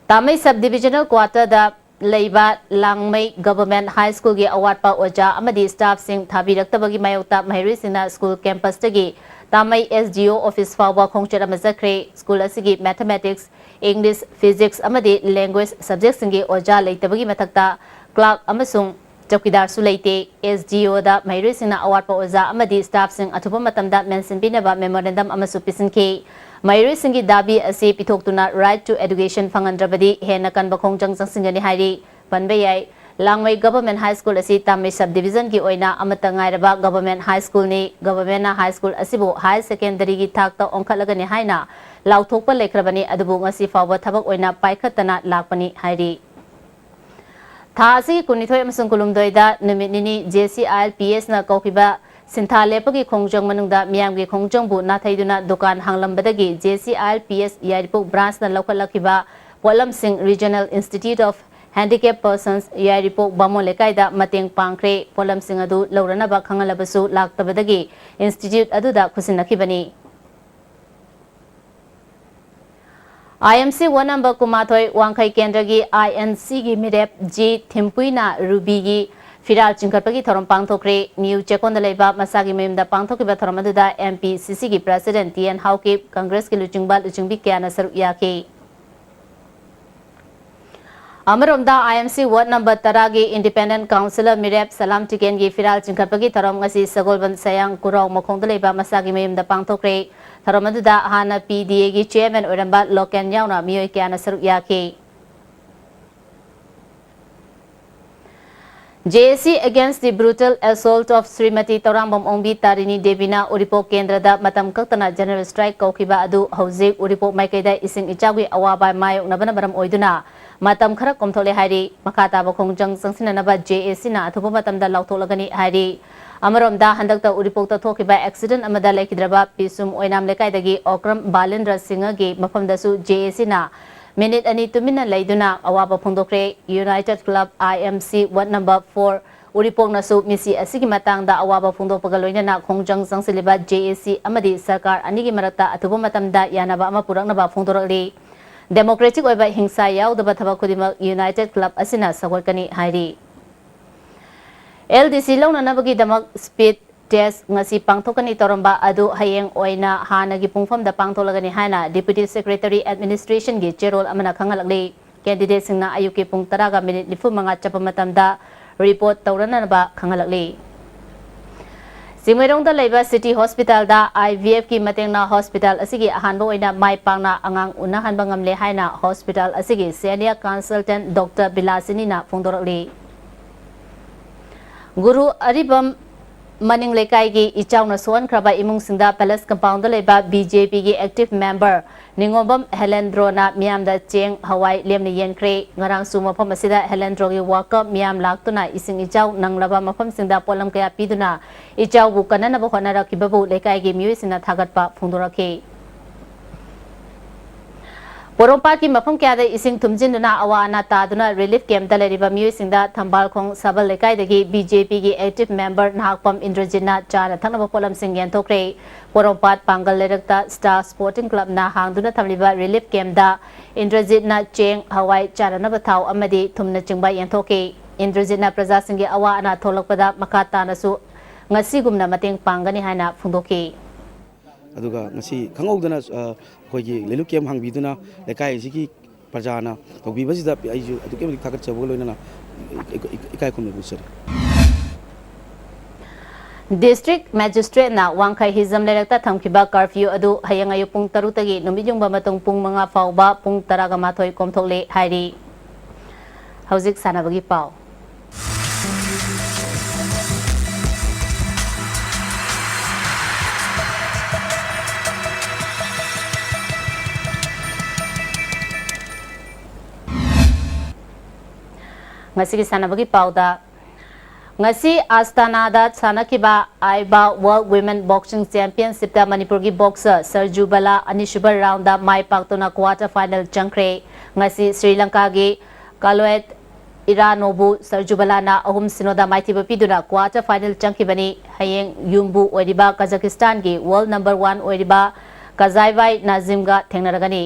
ꯇꯥꯃꯩ ꯁꯕ ꯗꯤꯕꯤꯖꯅꯦꯜ ꯀ꯭ꯋꯥꯇꯔꯗ ꯂꯩꯕ ꯂꯥꯡꯃꯩ ꯒꯚꯔꯟꯃꯦꯟꯠ ꯍꯥꯏ ꯁ꯭ꯀꯨꯜꯒꯤ ꯑꯋꯥꯠꯄ ꯑꯣꯖꯥ ꯑꯃꯗꯤ ꯁ꯭ꯇꯥꯐꯁꯤꯡ ꯊꯥꯕꯤꯔꯛꯇꯕꯒꯤ ꯃꯥꯌꯣꯛꯇ ꯃꯍꯩꯔꯣꯏꯁꯤꯡꯅ ꯁ꯭ꯀꯨꯜ ꯀꯦꯝꯄꯁꯇꯒꯤ ꯇꯥꯃꯩ ꯑꯦꯁ ꯗꯤ ꯑꯣ ꯑꯣꯐꯤꯁ ꯐꯥꯎꯕ ꯈꯣꯡꯆꯠ ꯑꯃ ꯆꯠꯈ꯭ꯔꯦ꯫ ꯁ꯭ꯀꯨꯜ ꯑꯁꯤꯒꯤ ꯃꯦꯊꯃꯦꯇꯤꯛꯁ, ꯏꯪꯂꯤꯁ, ꯐꯤꯖꯤꯛꯁ ꯑꯃꯗꯤ ꯂꯦꯡꯒ꯭ꯋꯦꯖ ꯁꯕꯖꯦꯛꯁꯤꯡꯒꯤ ꯑꯣꯖꯥ ꯂꯩꯇꯕꯒꯤ ꯃꯊꯛꯇ ꯀ꯭ꯂꯥꯔꯛ ꯑꯃꯁꯨꯡ ꯆꯧꯀꯤꯗꯥꯔꯁꯨ ꯂꯩꯇꯦ꯫ ꯑꯦꯁ ꯗꯤ ꯑꯣꯗ ꯃꯍꯩꯔꯣꯏꯁꯤꯡꯅ ꯑꯋꯥꯠꯄ ꯑꯣꯖꯥ ꯑꯃꯗꯤ staffꯁꯤꯡ ꯑꯊꯨꯕ ꯃꯇꯝꯗ ꯃꯦꯟꯁꯤꯟꯕꯤꯅꯕ memorandum ꯑꯃꯁꯨ ꯄꯤꯁꯤꯟꯈꯤ꯫ ꯃꯍꯩꯔꯣꯏꯁꯤꯡꯒꯤ ꯗꯥꯕꯤ ꯑꯁꯤ ꯄꯤꯊꯣꯛꯇꯨꯅ right to education ꯐꯪꯍꯟꯗ꯭ꯔꯕꯗꯤ ꯍꯦꯟꯅ ꯀꯟꯕ ꯈꯣꯡꯖꯪ ꯆꯪꯁꯤꯟꯒꯅꯤ ꯍꯥꯏꯔꯤ꯫ ꯄꯟꯕ ꯌꯥꯏ, ꯂꯥꯡꯃꯩ Government High School ꯑꯁꯤ ꯇꯥꯃꯩ Sub Divisionꯒꯤ ꯑꯣꯏꯅ ꯑꯃꯠꯇ ꯉꯥꯏꯔꯕ Government High Schoolꯅꯤ꯫ Governmentꯅ High School ꯑꯁꯤꯕꯨ Higher Secondaryꯒꯤ ꯊꯥꯛꯇ ꯑꯣꯟꯈꯠꯂꯒꯅꯤ ꯍꯥꯏꯅ ꯂꯥꯎꯊꯣꯛꯄ ꯂꯩꯈ꯭ꯔꯕꯅꯤ, ꯑꯗꯨꯕꯨ ꯉꯁꯤ ꯐꯥꯎꯕ ꯊꯕꯛ ꯑꯣꯏꯅ ꯄꯥꯏꯈꯠꯇꯅ ꯂꯥꯛꯄꯅꯤ ꯍꯥꯏꯔꯤ꯫ ꯊꯥ ꯑꯁꯤꯒꯤ ꯀꯨꯟꯅꯤꯊꯣꯏ ꯑꯃꯁꯨꯡ ꯀꯨꯟꯍꯨꯝꯗꯣꯏꯗ ꯅꯨꯃꯤꯠ ꯅꯤꯅꯤ J C I L P Sꯅ ꯀꯧꯈꯤꯕ ꯁꯤꯟꯊꯥ ꯂꯦꯞꯄꯒꯤ ꯈꯣꯡꯖꯪ ꯃꯅꯨꯡꯗ ꯃꯤꯌꯥꯝꯒꯤ ꯈꯣꯡꯖꯪꯕꯨ ꯅꯥꯊꯩꯗꯨꯅ ꯗꯨꯀꯥꯟ ꯍꯥꯡꯂꯝꯕꯗꯒꯤ J C I L P S ꯌꯥꯏꯔꯤꯄꯣꯛ Branchꯅ ꯂꯧꯈꯠꯂꯛꯈꯤꯕ ꯄꯣꯠꯂꯝꯁꯤꯡ Regional Institute of Handicap Persons ꯌꯥꯏꯔꯤꯄꯣꯛ ꯕꯥꯃꯣꯟ ꯂꯩꯀꯥꯏꯗ ꯃꯇꯦꯡ ꯄꯥꯡꯈ꯭ꯔꯦ꯫ ꯄꯣꯠꯂꯝꯁꯤꯡ ꯑꯗꯨ ꯂꯧꯔꯅꯕ ꯈꯪꯍꯜꯂꯕꯁꯨ ꯂꯥꯛꯇꯕꯗꯒꯤ institute ꯑꯗꯨꯗ ꯈꯨꯠꯁꯤꯟꯅꯈꯤꯕꯅꯤ꯫ I M C ward number ꯀꯨꯟꯃꯥꯊꯣꯏ ꯋꯥꯡꯈꯩ ꯀꯦꯟꯗ꯭ꯔꯒꯤ I N Cꯒꯤ ꯃꯤꯔꯦꯞ G ꯊꯤꯝꯄꯨꯏꯅ ꯔꯨꯕꯤꯒꯤ ꯐꯤꯔꯥꯜ ꯆꯤꯡꯈꯠꯄꯒꯤ ꯊꯧꯔꯝ ꯄꯥꯡꯊꯣꯛꯈ꯭ꯔꯦ꯫ ꯅ꯭ꯌꯨ ꯆꯦꯛꯀꯣꯟꯗ ꯂꯩꯕ ꯃꯁꯥꯒꯤ ꯃꯌꯨꯝꯗ ꯄꯥꯡꯊꯣꯛꯈꯤꯕ ꯊꯧꯔꯝ ꯑꯗꯨꯗ M P C Cꯒꯤ President T N Haokip, Congressꯀꯤ ꯂꯨꯆꯤꯡꯕ ꯂꯨꯆꯤꯡꯕꯤ ꯀꯌꯥꯅ ꯁꯔꯨꯛ ꯌꯥꯈꯤ꯫ ꯑꯃꯔꯣꯝꯗ, I M C ward number ꯇꯔꯥꯒꯤ Independent Councillor ꯃꯤꯔꯦꯞ ꯁꯂꯥꯝ ꯇꯤꯀꯦꯟꯒꯤ ꯐꯤꯔꯥꯜ ꯆꯤꯡꯈꯠꯄꯒꯤ ꯊꯧꯔꯝ ꯉꯁꯤ ꯁꯒꯣꯜꯕꯟ ꯁꯌꯥꯡ ꯀꯨꯔꯥꯎ ꯃꯈꯣꯡꯗ ꯂꯩꯕ ꯃꯁꯥꯒꯤ ꯃꯌꯨꯝꯗ ꯄꯥꯡꯊꯣꯛꯈ꯭ꯔꯦ꯫ ꯊꯧꯔꯝ ꯑꯗꯨꯗ ꯍꯥꯟꯅ P D Aꯒꯤ chairman ꯑꯣꯏꯔꯝꯕ ꯂꯣꯀꯦꯟ ꯌꯥꯎꯅ ꯃꯤꯑꯣꯏ ꯀꯌꯥꯅ ꯁꯔꯨꯛ ꯌꯥꯈꯤ꯫ J A C against the brutal assault of Shrimati Tourangbam ꯑꯣꯡꯕꯤ ꯇꯥꯔꯤꯅꯤ ꯗꯦꯕꯤꯅ ꯎꯔꯤꯄꯣꯛ ꯀꯦꯟꯗ꯭ꯔꯗ ꯃꯇꯝ ꯀꯛꯇꯅ general strike ꯀꯧꯈꯤꯕ ꯑꯗꯨ ꯍꯧꯖꯤꯛ ꯎꯔꯤꯄꯣꯛ ꯃꯥꯏꯀꯩꯗ ꯏꯁꯤꯡ ꯏꯆꯥꯎꯒꯤ ꯑꯋꯥꯕ ꯃꯥꯌꯣꯛꯅꯕꯅ ꯃꯔꯝ ꯑꯣꯏꯗꯨꯅ ꯃꯇꯝ ꯈꯔ ꯀꯣꯝꯊꯣꯛꯂꯦ ꯍꯥꯏꯔꯤ꯫ ꯃꯈꯥ ꯇꯥꯕ ꯈꯣꯡꯖꯪ ꯆꯪꯁꯤꯟꯅꯅꯕ J A Cꯅ ꯑꯊꯨꯕ ꯃꯇꯝꯗ ꯂꯥꯎꯊꯣꯛꯂꯒꯅꯤ ꯍꯥꯏꯔꯤ꯫ ꯑꯃꯔꯣꯝꯗ, ꯍꯟꯗꯛꯇ ꯎꯔꯤꯄꯣꯛꯇ ꯊꯣꯛꯈꯤꯕ accident ꯑꯃꯗ ꯂꯩꯈꯤꯗ꯭ꯔꯕ ꯄꯤꯁꯨꯝ ꯑꯣꯏꯅꯥꯝ ꯂꯩꯀꯥꯏꯗꯒꯤ ꯑꯣꯀ꯭ꯔꯝ ꯕꯥꯂꯦꯟꯗ꯭ꯔ ꯁꯤꯡꯍꯒꯤ ꯃꯐꯝꯗꯁꯨ J A Cꯅ ꯃꯤꯅꯤꯠ ꯑꯅꯤ ꯇꯨꯃꯤꯟꯅ ꯂꯩꯗꯨꯅ ꯑꯋꯥꯕ ꯐꯣꯡꯗꯣꯛꯈ꯭ꯔꯦ꯫ United Club I M C ward number four ꯎꯔꯤꯄꯣꯛꯅꯁꯨ ꯃꯤꯁꯤ ꯑꯁꯤꯒꯤ ꯃꯇꯥꯡꯗ ꯑꯋꯥꯕ ꯐꯣꯡꯗꯣꯛꯄꯒ ꯂꯣꯏꯅꯅ ꯈꯣꯡꯖꯪ ꯆꯪꯁꯤꯜꯂꯤꯕ J A C ꯑꯃꯗꯤ ꯁꯔꯀꯥꯔ ꯑꯅꯤꯒꯤ ꯃꯔꯛꯇ ꯑꯊꯨꯕ ꯃꯇꯝꯗ ꯌꯥꯅꯕ ꯑꯃ ꯄꯨꯔꯛꯅꯕ ꯐꯣꯡꯗꯣꯔꯛꯂꯤ꯫ Democratic ꯑꯣꯏꯕ ꯍꯤꯡꯁꯥ ꯌꯥꯎꯗꯕ ꯊꯕꯛ ꯈꯨꯗꯤꯡꯃꯛ United Club ꯑꯁꯤꯅ ꯁꯧꯒꯠꯀꯅꯤ ꯍꯥꯏꯔꯤ꯫ L D C ꯂꯧꯅꯅꯕꯒꯤꯗꯃꯛ speed test ꯉꯁꯤ ꯄꯥꯡꯊꯣꯛꯀꯅꯤ ꯇꯧꯔꯝꯕ ꯑꯗꯨ ꯍꯌꯦꯡ ꯑꯣꯏꯅ ꯍꯥꯟꯅꯒꯤ ꯄꯨꯡꯐꯝꯗ ꯄꯥꯡꯊꯣꯛꯂꯒꯅꯤ ꯍꯥꯏꯅ Deputy Secretary Administrationꯒꯤ ꯆꯦꯔꯣꯜ ꯑꯃꯅ ꯈꯪꯍꯜꯂꯛꯂꯤ꯫ Candidateꯁꯤꯡꯅ ꯑꯌꯨꯛꯀꯤ ꯄꯨꯡ ꯇꯔꯥꯒ ꯃꯤꯅꯤꯠ ꯅꯤꯐꯨ ꯃꯉꯥ ꯆꯠꯄ ꯃꯇꯝꯗ ꯔꯤꯄꯣꯔꯠ ꯇꯧꯔꯅꯅꯕ ꯈꯪꯍꯜꯂꯛꯂꯤ꯫ ꯆꯤꯡꯃꯩꯔꯣꯡꯗ ꯂꯩꯕ ꯁꯤꯇꯤ ꯍꯣꯁꯄꯤꯇꯥꯜꯗ IVF ꯀꯤ ꯃꯇꯦꯡꯅ ꯍꯣꯁꯄꯤꯇꯥꯜ ꯑꯁꯤꯒꯤ ꯑꯍꯥꯟꯕ ꯑꯣꯏꯅ ꯃꯥꯏ ꯄꯥꯛꯅ ꯑꯉꯥꯡ ꯎꯅꯍꯟꯕ ꯉꯝꯂꯦ ꯍꯥꯏꯅ ꯍꯣꯁꯄꯤꯇꯥꯜ ꯑꯁꯤꯒꯤ ꯁꯦꯅꯤꯌꯔ ꯀꯟꯁꯜꯇꯦꯟ ꯗꯣꯛꯇꯔ ꯕꯤꯂꯥꯁꯤꯅꯤꯅ ꯐꯣꯡꯗꯣꯔꯛꯂꯤ꯫ ꯒꯨꯔꯨ ꯑꯔꯤꯕꯝ ꯃꯅꯤꯡ ꯂꯩꯀꯥꯏꯒꯤ ꯏꯆꯥꯎꯅ ꯁꯣꯛꯍꯟꯈ꯭ꯔꯕ ꯏꯃꯨꯡꯁꯤꯡꯗ ꯄꯦꯂꯦꯁ ꯀꯝꯄꯥꯎꯟꯗ ꯂꯩꯕ BJP ꯒꯤ ꯑꯦꯛꯇꯤꯚ ꯃꯦꯝꯕꯔ ꯅꯤꯉꯣꯝꯕꯝ ꯍꯦꯂꯦꯟꯗ꯭ꯔꯣꯅ ꯃꯤꯌꯥꯝꯗ ꯆꯦꯡ, ꯍꯋꯥꯏ ꯂꯦꯝꯅ ꯌꯦꯟꯈ꯭ꯔꯦ꯫ ꯉꯔꯥꯡꯁꯨ ꯃꯐꯝ ꯑꯁꯤꯗ ꯍꯦꯂꯦꯟꯗ꯭ꯔꯣꯒꯤ ꯋꯥꯀꯞ ꯃꯤꯌꯥꯝ ꯂꯥꯛꯇꯨꯅ ꯏꯁꯤꯡ ꯏꯆꯥꯎ ꯅꯪꯂꯕ ꯃꯐꯝꯁꯤꯡꯗ ꯄꯣꯠꯂꯝ ꯀꯌꯥ ꯄꯤꯗꯨꯅ ꯏꯆꯥꯎꯕꯨ ꯀꯟꯅꯅꯕ ꯍꯣꯠꯅꯔꯛꯈꯤꯕꯕꯨ ꯂꯩꯀꯥꯏꯒꯤ ꯃꯤꯑꯣꯏꯁꯤꯡꯅ ꯊꯥꯒꯠꯄ ꯐꯣꯡꯗꯣꯔꯛꯈꯤ꯫ ꯄꯣꯔꯣꯝꯄꯥꯠꯀꯤ ꯃꯐꯝ ꯀꯌꯥꯗ ꯏꯁꯤꯡ ꯊꯨꯝꯖꯤꯟꯗꯨꯅ ꯑꯋꯥ ꯑꯅꯥ ꯇꯥꯗꯨꯅ ꯔꯤꯂꯤꯐ ꯀꯦꯝꯞꯇ ꯂꯩꯔꯤꯕ ꯃꯤꯑꯣꯏꯁꯤꯡꯗ ꯊꯝꯕꯥꯜꯈꯣꯡ ꯁꯕꯜ ꯂꯩꯀꯥꯏꯗꯒꯤ BJP ꯒꯤ ꯑꯦꯛꯇꯤꯚ ꯃꯦꯝꯕꯔ ꯅꯍꯥꯛꯄꯝ ꯏꯟꯗ꯭ꯔꯖꯤꯠꯅ ꯆꯥꯅ ꯊꯛꯅꯕ ꯄꯣꯠꯂꯝꯁꯤꯡ ꯌꯦꯟꯊꯣꯛꯈ꯭ꯔꯦ꯫ ꯄꯣꯔꯣꯝꯄꯥꯠ ꯄꯥꯡꯒꯜ ꯂꯩꯔꯛꯇ ꯁ꯭ꯇꯥꯔ ꯁ꯭ꯄꯣꯔꯇꯤꯡ ꯀ꯭ꯂꯕꯅ ꯍꯥꯡꯗꯨꯅ ꯊꯝꯂꯤꯕ ꯔꯤꯂꯤꯐ ꯀꯦꯝꯞꯇ ꯏꯟꯗ꯭ꯔꯖꯤꯠꯅ ꯆꯦꯡ, ꯍꯋꯥꯏ, ꯆꯥꯅꯅꯕ ꯊꯥꯎ ꯑꯃꯗꯤ ꯊꯨꯝꯅꯆꯤꯡꯕ ꯌꯦꯟꯊꯣꯛꯈꯤ꯫ ꯏꯟꯗ꯭ꯔꯖꯤꯠꯅ ꯄ꯭ꯔꯖꯥꯁꯤꯡꯒꯤ ꯑꯋꯥ ꯑꯅꯥ ꯊꯣꯛꯂꯛꯄꯗ ꯃꯈꯥ ꯇꯥꯅꯁꯨ ꯉꯁꯤꯒꯨꯝꯅ ꯃꯇꯦꯡ ꯄꯥꯡꯒꯅꯤ ꯍꯥꯏꯅ ꯐꯣꯡꯗꯣꯛꯈꯤ꯫ ꯑꯗꯨꯒ ꯉꯁꯤ ꯈꯪꯍꯧꯗꯅ, ꯑ, ꯑꯩꯈꯣꯏꯒꯤ ꯂꯤꯂꯨ ꯀꯦꯝꯞ ꯍꯥꯡꯕꯤꯗꯨꯅ ꯂꯩꯀꯥꯏ ꯑꯁꯤꯒꯤ ꯄ꯭ꯔꯖꯥꯅ ꯇꯧꯕꯤꯕꯁꯤꯗ ꯑꯩꯁꯨ ꯑꯗꯨꯛꯀꯤ ꯃꯇꯤꯛ ꯊꯥꯒꯠꯆꯕꯒ ꯂꯣꯏꯅꯅ ꯏ-, ꯏ-, ꯏꯀꯥꯏ ꯈꯨꯝꯅꯕ ꯎꯠꯆꯔꯤ꯫ ꯗꯤꯁꯇ꯭ꯔꯤꯛ ꯃꯦꯖꯤꯁꯇ꯭ꯔꯦꯠꯅ ꯋꯥꯡꯈꯩ ꯍꯤꯖꯝ ꯂꯩꯔꯛꯇ ꯊꯝꯈꯤꯕ ꯀꯔꯐ꯭ꯌꯨ ꯑꯗꯨ ꯍꯌꯦꯡ ꯑꯌꯨꯛ ꯄꯨꯡ ꯇꯔꯨꯛꯇꯒꯤ ꯅꯨꯃꯤꯠ ꯌꯨꯡꯕ ꯃꯇꯨꯡ ꯄꯨꯡ ꯃꯉꯥ ꯐꯥꯎꯕ ꯄꯨꯡ ꯇꯔꯥꯒ ꯃꯥꯊꯣꯏ ꯀꯣꯝꯊꯣꯛꯂꯦ ꯍꯥꯏꯔꯤ꯫ ꯍꯧꯖꯤꯛ ꯁꯥꯟꯅꯕꯒꯤ ꯄꯥꯎ꯫ ꯉꯁꯤꯒꯤ ꯁꯥꯟꯅꯕꯒꯤ ꯄꯥꯎꯗ, ꯉꯁꯤ ꯑꯁꯇꯥꯅꯥꯗ ꯁꯥꯟꯅꯈꯤꯕ ꯑꯥꯏꯕꯥ World Women Boxing Championship ꯇ ꯃꯅꯤꯄꯨꯔꯒꯤ ꯕꯣꯛꯁꯔ ꯁꯔꯖꯨ ꯕꯂꯥ ꯑꯅꯤꯁꯨꯕ ꯔꯥꯎꯟꯗ ꯃꯥꯏ ꯄꯥꯛꯇꯨꯅ ꯀ꯭ꯋꯥꯇꯔ ꯐꯥꯏꯅꯦꯜ ꯆꯪꯈ꯭ꯔꯦ꯫ ꯉꯁꯤ ꯁ꯭ꯔꯤ ꯂꯪꯀꯥꯒꯤ ꯀꯥꯂꯣꯌꯦꯠ ꯏꯔꯥꯅꯣꯕꯨ ꯁꯔꯖꯨ ꯕꯂꯥꯅ ꯑꯍꯨꯝ ꯁꯤꯅꯣꯗ ꯃꯥꯏꯊꯤꯕ ꯄꯤꯗꯨꯅ ꯀ꯭ꯋꯥꯇꯔ ꯐꯥꯏꯅꯦꯜ ꯆꯪꯈꯤꯕꯅꯤ꯫ ꯍꯌꯦꯡ ꯌꯨꯝꯕꯨ ꯑꯣꯏꯔꯤꯕ ꯀꯖꯥꯀꯤꯁꯇꯥꯟꯒꯤ ꯋꯥꯔꯜꯗ ꯅꯝꯕꯔ ꯋꯥꯟ ꯑꯣꯏꯔꯤꯕ ꯀꯖꯥꯏꯕꯥꯏ ꯅꯥꯖꯤꯝꯒ ꯊꯦꯡꯅꯔꯒꯅꯤ꯫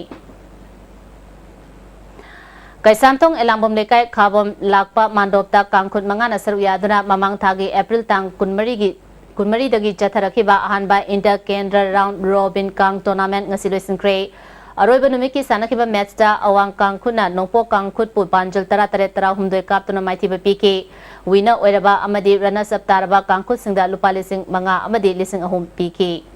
ꯀꯩꯁꯥꯝꯊꯣꯡ ꯑꯦꯂꯥꯡꯕꯝ ꯂꯩꯀꯥꯏ ꯈꯥꯕꯝ ꯂꯥꯛꯄ ꯃꯥꯟꯗꯣꯞꯇ ꯀꯥꯡꯈꯨꯠ ꯃꯉꯥꯅ ꯁꯔꯨꯛ ꯌꯥꯗꯨꯅ ꯃꯃꯥꯡ ꯊꯥꯒꯤ ꯑꯦꯄ꯭ꯔꯤꯜ ꯇꯥꯡ ꯀꯨꯟꯃꯔꯤꯒꯤ, ꯀꯨꯟꯃꯔꯤꯗꯒꯤ ꯆꯠꯊꯔꯛꯈꯤꯕ ꯑꯍꯥꯟꯕ ꯏꯟꯇꯔ ꯀꯦꯟꯗ꯭ꯔ ꯔꯥꯎꯟ ꯔꯣꯕꯤꯟ ꯀꯥꯡ ꯇꯣꯔꯅꯥꯃꯦꯟꯠ ꯉꯁꯤ ꯂꯣꯏꯁꯤꯟꯈ꯭ꯔꯦ꯫ ꯑꯔꯣꯏꯕ ꯅꯨꯃꯤꯠꯀꯤ ꯁꯥꯟꯅꯈꯤꯕ ꯃꯦꯠꯁꯇ ꯑꯋꯥꯡ ꯀꯥꯡꯈꯨꯠꯅ ꯅꯣꯡꯄꯣꯛ ꯀꯥꯡꯈꯨꯠꯄꯨ ꯄꯥꯟꯖꯜ ꯇꯔꯥ ꯇꯔꯦꯠ, ꯇꯔꯥ ꯍꯨꯝꯗꯣꯏ ꯀꯥꯞꯇꯨꯅ ꯃꯥꯏꯊꯤꯕ ꯄꯤꯈꯤ꯫ ꯋꯤꯟꯅꯔ ꯑꯣꯏꯔꯕ ꯑꯃꯗꯤ ꯔꯟꯅꯔꯁ ꯑꯞ ꯇꯥꯔꯕ ꯀꯥꯡꯈꯨꯠꯁꯤꯡꯗ ꯂꯨꯄꯥ ꯂꯤꯁꯤꯡ ꯃꯉꯥ ꯑꯃꯗꯤ ꯂꯤꯁꯤꯡ ꯑꯍꯨꯝ ꯄꯤꯈꯤ꯫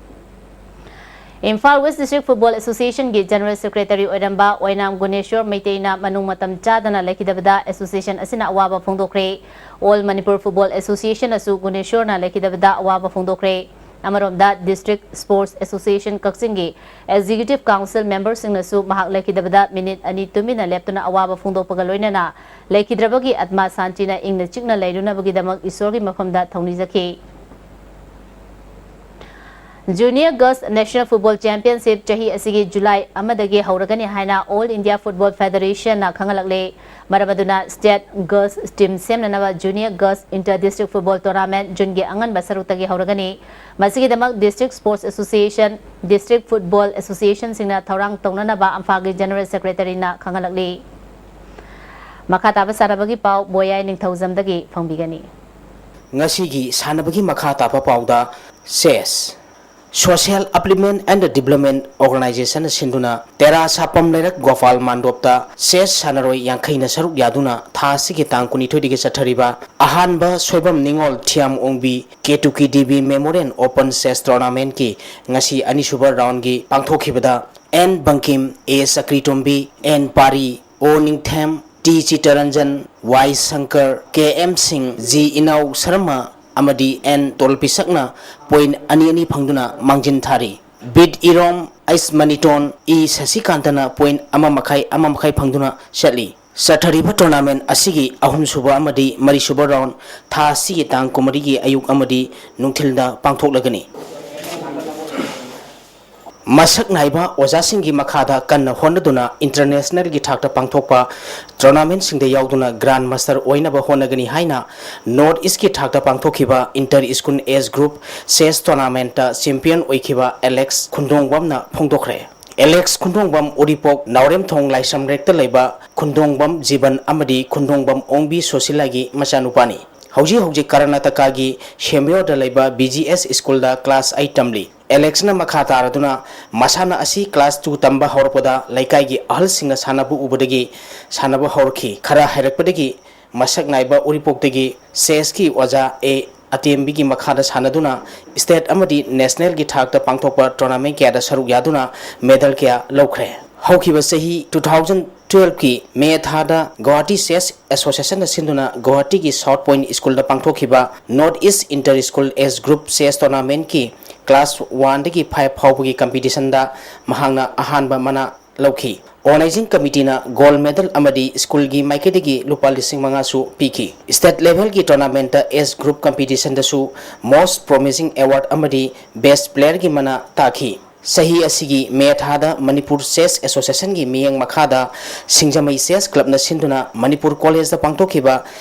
ꯏꯝꯐꯥꯜ ꯋꯦꯁ ꯗꯤꯁꯇ꯭ꯔꯤꯛ ꯐꯨꯠꯕꯣꯜ ꯑꯦꯁꯣꯁꯤꯌꯦꯁꯟꯒꯤ ꯖꯦꯅꯔꯦꯜ ꯁꯦꯀ꯭ꯔꯦꯇꯔꯤ ꯑꯣꯏꯔꯝꯕ ꯑꯣꯏꯅꯥꯝ ꯒꯨꯅꯦꯁꯣꯔ ꯃꯩꯇꯩꯅ ꯃꯅꯨꯡ ꯃꯇꯝ ꯆꯥꯗꯅ ꯂꯩꯈꯤꯗꯕꯗ ꯑꯦꯁꯣꯁꯤꯌꯦꯁꯟ ꯑꯁꯤꯅ ꯑꯋꯥꯕ ꯐꯣꯡꯗꯣꯛꯈ꯭ꯔꯦ꯫ ꯑꯣꯜ ꯃꯅꯤꯄꯨꯔ ꯐꯨꯠꯕꯣꯜ ꯑꯦꯁꯣꯁꯤꯌꯦꯁꯟꯅꯁꯨ ꯒꯨꯅꯦꯁꯣꯔꯅ ꯂꯩꯈꯤꯗꯕꯗ ꯑꯋꯥꯕ ꯐꯣꯡꯗꯣꯛꯈ꯭ꯔꯦ꯫ ꯑꯃꯔꯣꯝꯗ, ꯗꯤꯁꯇ꯭ꯔꯤꯛ ꯁ꯭ꯄꯣꯔꯠꯁ ꯑꯦꯁꯣꯁꯤꯌꯦꯁꯟ ꯀꯛꯆꯤꯡꯒꯤ ꯑꯦꯛꯖꯤꯀ꯭ꯌꯨꯇꯤꯚ ꯀꯥꯎꯟꯁꯤꯜ ꯃꯦꯝꯕꯔꯁꯤꯡꯅꯁꯨ ꯃꯍꯥꯛ ꯂꯩꯈꯤꯗꯕꯗ ꯃꯤꯅꯤꯠ ꯑꯅꯤ ꯇꯨꯃꯤꯟꯅ ꯂꯦꯞꯇꯨꯅ ꯑꯋꯥꯕ ꯐꯣꯡꯗꯣꯛꯄꯒ ꯂꯣꯏꯅꯅ ꯂꯩꯈꯤꯗ꯭ꯔꯕꯒꯤ ꯑꯥꯠꯃꯥ ꯁꯥꯟꯇꯤꯅ ꯏꯪꯅ ꯆꯤꯛꯅ ꯂꯩꯔꯨꯅꯕꯒꯤꯗꯃꯛ ꯏꯁꯣꯔꯒꯤ ꯃꯐꯝꯗ ꯊꯧꯅꯤꯖꯈꯤ꯫ Junior girls national football championship ꯆꯍꯤ ꯑꯁꯤꯒꯤ ꯖꯨꯂꯥꯏ ꯑꯃꯗꯒꯤ ꯍꯧꯔꯒꯅꯤ ꯍꯥꯏꯅ ꯑꯣꯜ ꯏꯟꯗꯤꯌꯥ ꯐꯨꯠꯕꯣꯜ ꯐꯦꯗꯔꯦꯁꯟꯅ ꯈꯪꯍꯜꯂꯛꯂꯦ꯫ ꯃꯔꯝ ꯑꯗꯨꯅ ꯁ꯭ꯇꯦꯠ ꯒꯔꯜꯁ ꯇꯤꯝ ꯁꯦꯝꯅꯅꯕ junior girls inter district football tournament ꯖꯨꯟꯒꯤ ꯑꯉꯟꯕ ꯁꯔꯨꯛꯇꯒꯤ ꯍꯧꯔꯒꯅꯤ꯫ ꯃꯁꯤꯒꯤꯗꯃꯛ district sports association, district football ꯑꯦꯁꯣꯁꯤꯌꯦꯁꯟꯁꯤꯡꯅ ꯊꯧꯔꯥꯡ ꯇꯧꯅꯅꯕ ꯑꯝꯐꯥꯒꯤ ꯖꯦꯅꯔꯦꯜ ꯁꯦꯀ꯭ꯔꯦꯇꯔꯤꯅ ꯈꯪꯍꯜꯂꯛꯂꯤ꯫ ꯃꯈꯥ ꯇꯥꯕ ꯁꯥꯟꯅꯕꯒꯤ ꯄꯥꯎ ꯕꯣꯌꯥꯏ ꯅꯤꯡꯊꯧꯖꯝꯗꯒꯤ ꯐꯪꯕꯤꯒꯅꯤ꯫ ꯉꯁꯤꯒꯤ ꯁꯥꯟꯅꯕꯒꯤ ꯃꯈꯥ ꯇꯥꯕ ꯄꯥꯎꯗ, ꯁꯦꯁ, Social Upliftment and Development Organization ꯁꯤꯟꯗꯨꯅ ꯇꯦꯔꯥ ꯁꯥꯄꯝ ꯂꯩꯔꯛ ꯒꯣꯄꯥꯜ ꯃꯥꯟꯗꯣꯞꯇ ꯁꯦꯁ ꯁꯥꯟꯅꯔꯣꯏ ꯌꯥꯡꯈꯩꯅ ꯁꯔꯨꯛ ꯌꯥꯗꯨꯅ ꯊꯥ ꯑꯁꯤꯒꯤ ꯇꯥꯡ ꯀꯨꯟꯅꯤꯊꯣꯏꯗꯒꯤ ꯆꯠꯊꯔꯤꯕ ꯑꯍꯥꯟꯕ ꯁꯣꯏꯕꯝ ꯅꯤꯉꯣꯜ ꯊꯤꯌꯥꯝ ꯑꯣꯡꯕꯤ ꯀꯦꯇꯨꯀꯤ ꯗꯦꯕꯤ ꯃꯦꯃꯣꯔꯤꯌꯦꯜ ꯑꯣꯄꯟ ꯆꯦꯁ ꯇꯣꯔꯅꯥꯃꯦꯟꯠꯀꯤ ꯉꯁꯤ ꯑꯅꯤꯁꯨꯕ ꯔꯥꯎꯟꯒꯤ ꯄꯥꯡꯊꯣꯛꯈꯤꯕꯗ ꯑꯦꯟ ꯕꯪꯀꯤꯝ, ꯑꯦ ꯆꯀ꯭ꯔꯤꯇꯣꯝꯕꯤ, ꯑꯦꯟ ꯄꯥꯔꯤ, ꯑꯣ ꯅꯤꯡꯊꯦꯝ, ꯇꯤ ꯆꯤꯇꯔꯟꯖꯟ, ꯋꯥꯏ ꯁꯪꯀꯔ, ꯀꯦ ꯑꯦꯝ ꯁꯤꯡ, ꯖꯤ ꯏꯅꯥꯎ ꯁꯔꯃ ꯑꯃꯗꯤ ꯑꯦꯟ ꯇꯣꯜꯄꯤꯁꯛꯅ ꯄꯣꯏꯟꯠ ꯑꯅꯤ ꯑꯅꯤ ꯐꯪꯗꯨꯅ ꯃꯥꯡꯖꯤꯟ ꯊꯥꯔꯤ꯫ ꯕꯤꯠ ꯏꯔꯣꯝ, ꯑꯩꯁ ꯃꯅꯤꯇꯣꯟ, ꯏ ꯁꯁꯤꯀꯥꯟꯇꯅ ꯄꯣꯏꯟꯠ ꯑꯃ ꯃꯈꯥꯏ, ꯑꯃ ꯃꯈꯥꯏ ꯐꯪꯗꯨꯅ ꯆꯠꯂꯤ꯫ ꯆꯠꯊꯔꯤꯕ ꯇꯣꯔꯅꯥꯃꯦꯟꯠ ꯑꯁꯤꯒꯤ ꯑꯍꯨꯝꯁꯨꯕ ꯑꯃꯗꯤ ꯃꯔꯤꯁꯨꯕ ꯔꯥꯎꯟ ꯊꯥ ꯑꯁꯤꯒꯤ ꯇꯥꯡ ꯀꯨꯟꯃꯔꯤꯒꯤ ꯑꯌꯨꯛ ꯑꯃꯗꯤ ꯅꯨꯡꯊꯤꯜꯗ ꯄꯥꯡꯊꯣꯛꯂꯒꯅꯤ꯫ ꯃꯁꯛ ꯅꯥꯏꯕ ꯑꯣꯖꯥꯁꯤꯡꯒꯤ ꯃꯈꯥꯗ ꯀꯟꯅ ꯍꯣꯠꯅꯗꯨꯅ ꯏꯟꯇꯔꯅꯦꯁꯅꯦꯜꯒꯤ ꯊꯥꯛꯇ ꯄꯥꯡꯊꯣꯛꯄ ꯇꯣꯔꯅꯥꯃꯦꯟꯠꯁꯤꯡꯗ ꯌꯥꯎꯗꯨꯅ ꯒ꯭ꯔꯥꯟꯗ ꯃꯥꯁꯇꯔ ꯑꯣꯏꯅꯕ ꯍꯣꯠꯅꯒꯅꯤ ꯍꯥꯏꯅ ꯅꯣꯔꯠ ꯏꯁ꯭ꯠꯀꯤ ꯊꯥꯛꯇ ꯄꯥꯡꯊꯣꯛꯈꯤꯕ inter school age group chess ꯇꯣꯔꯅꯥꯃꯦꯟꯠꯇ ꯆꯦꯝꯄꯤꯌꯟ ꯑꯣꯏꯈꯤꯕ ꯑꯦꯂꯦꯛꯁ ꯈꯨꯟꯗꯣꯡꯕꯝꯅ ꯐꯣꯡꯗꯣꯛꯈ꯭ꯔꯦ꯫ ꯑꯦꯂꯦꯛꯁ ꯈꯨꯟꯗꯣꯡꯕꯝ ꯎꯔꯤꯄꯣꯛ ꯅꯥꯎꯔꯦꯝꯊꯣꯡ ꯂꯥꯏꯁ꯭ꯔꯝ ꯂꯩꯔꯛꯇ ꯂꯩꯕ ꯈꯨꯟꯗꯣꯡꯕꯝ ꯖꯤꯕꯟ ꯑꯃꯗꯤ ꯈꯨꯟꯗꯣꯡꯕꯝ ꯑꯣꯡꯕꯤ ꯁꯣꯁꯤꯂꯥꯒꯤ ꯃꯆꯥꯅꯨꯄꯥꯅꯤ꯫ ꯍꯧꯖꯤꯛ ꯍꯧꯖꯤꯛ ꯀꯔꯅꯥꯇꯀꯥꯒꯤ ꯁꯦꯝꯕꯤꯌꯣꯗ ꯂꯩꯕ ꯕꯤ ꯖꯤ ꯑꯦꯁ ꯁ꯭ꯀꯨꯜꯗ ꯀ꯭ꯂꯥꯁ ꯑꯩꯠ ꯇꯝꯂꯤ꯫ ꯑꯦꯂꯦꯛꯁꯅ ꯃꯈꯥ ꯇꯥꯔꯗꯨꯅ ꯃꯁꯥꯟꯅ ꯑꯁꯤ ꯀ꯭ꯂꯥꯁ ꯇꯨ ꯇꯝꯕ ꯍꯧꯔꯛꯄꯗ ꯂꯩꯀꯥꯏꯒꯤ ꯑꯍꯜꯁꯤꯡꯅ ꯁꯥꯟꯅꯕ ꯎꯕꯗꯒꯤ ꯁꯥꯟꯅꯕ ꯍꯧꯔꯛꯈꯤ꯫ ꯈꯔ ꯍꯩꯔꯛꯄꯗꯒꯤ ꯃꯁꯛ ꯅꯥꯏꯕ ꯎꯔꯤꯄꯣꯛꯇꯒꯤ ꯆꯦꯁꯀꯤ ꯑꯣꯖꯥ ꯑꯦ ꯑꯇꯦꯝꯕꯤꯒꯤ ꯃꯈꯥꯗ ꯁꯥꯟꯅꯗꯨꯅ ꯁ꯭ꯇꯦꯠ ꯑꯃꯗꯤ ꯅꯦꯁꯅꯦꯜꯒꯤ ꯊꯥꯛꯇ ꯄꯥꯡꯊꯣꯛꯄ ꯇꯣꯔꯅꯥꯃꯦꯟ ꯀꯌꯥꯗ ꯁꯔꯨꯛ ꯌꯥꯗꯨꯅ ꯃꯦꯗꯜ ꯀꯌꯥ ꯂꯧꯈ꯭ꯔꯦ꯫ ꯍꯧꯈꯤꯕ ꯆꯍꯤ ꯇꯨ ꯊꯥꯎꯖꯟ ꯇꯨꯌꯦꯜꯐꯀꯤ ꯃꯦ ꯊꯥꯗ ꯒꯨꯋꯥꯍꯥꯇꯤ ꯆꯦꯁ ꯑꯦꯁꯣꯁꯤꯌꯦꯁꯟꯅ ꯁꯤꯟꯗꯨꯅ ꯒꯨꯋꯥꯍꯥꯇꯤꯒꯤ ꯁꯥꯎꯠ ꯄꯣꯏꯟꯠ ꯁ꯭ꯀꯨꯜꯗ ꯄꯥꯡꯊꯣꯛꯈꯤꯕ north east inter school age group chess ꯇꯣꯔꯅꯥꯃꯦꯟꯠꯀꯤ ꯀ꯭ꯂꯥꯁ ꯋꯥꯟꯗꯒꯤ ꯐꯥꯏꯚ ꯐꯥꯎꯕꯒꯤ ꯀꯝꯄꯤꯇꯤꯁꯟꯗ ꯃꯍꯥꯛꯅ ꯑꯍꯥꯟꯕ ꯃꯅꯥ ꯂꯧꯈꯤ꯫ ꯑꯣꯔꯒꯅꯥꯏꯖꯤꯡ ꯀꯃꯤꯇꯤꯅ ꯒꯣꯜꯗ ꯃꯦꯗꯜ ꯑꯃꯗꯤ ꯁ꯭ꯀꯨꯜꯒꯤ ꯃꯥꯏꯀꯩꯗꯒꯤ ꯂꯨꯄꯥ ꯂꯤꯁꯤꯡ ꯃꯉꯥꯁꯨ ꯄꯤꯈꯤ꯫ ꯁ꯭ꯇꯦꯠ ꯂꯦꯚꯦꯜꯒꯤ ꯇꯣꯔꯅꯥꯃꯦꯟꯠꯇ ꯑꯦꯖ ꯒ꯭ꯔꯨꯞ ꯀꯝꯄꯤꯇꯤꯁꯟꯗꯁꯨ ꯃꯣꯁꯠ ꯄ꯭ꯔꯣꯃꯤꯁꯤꯡ ꯑꯦꯋꯥꯔꯗ ꯑꯃꯗꯤ ꯕꯦꯁꯠ ꯄ꯭ꯂꯦꯌꯔꯒꯤ ꯃꯅꯥ ꯇꯥꯈꯤ꯫ ꯆꯍꯤ ꯑꯁꯤꯒꯤ ꯃꯦ ꯊꯥꯗ ꯃꯅꯤꯄꯨꯔ ꯆꯦꯁ ꯑꯦꯁꯣꯁꯤꯌꯦꯁꯟꯒꯤ ꯃꯤꯠꯌꯦꯡ ꯃꯈꯥꯗ ꯁꯤꯡꯖꯃꯩ ꯆꯦꯁ ꯀ꯭ꯂꯕꯅ ꯁꯤꯟꯗꯨꯅ ꯃꯅꯤꯄꯨꯔ ꯀꯣꯂꯦꯖꯇ ꯄꯥꯡꯊꯣꯛꯈꯤꯕ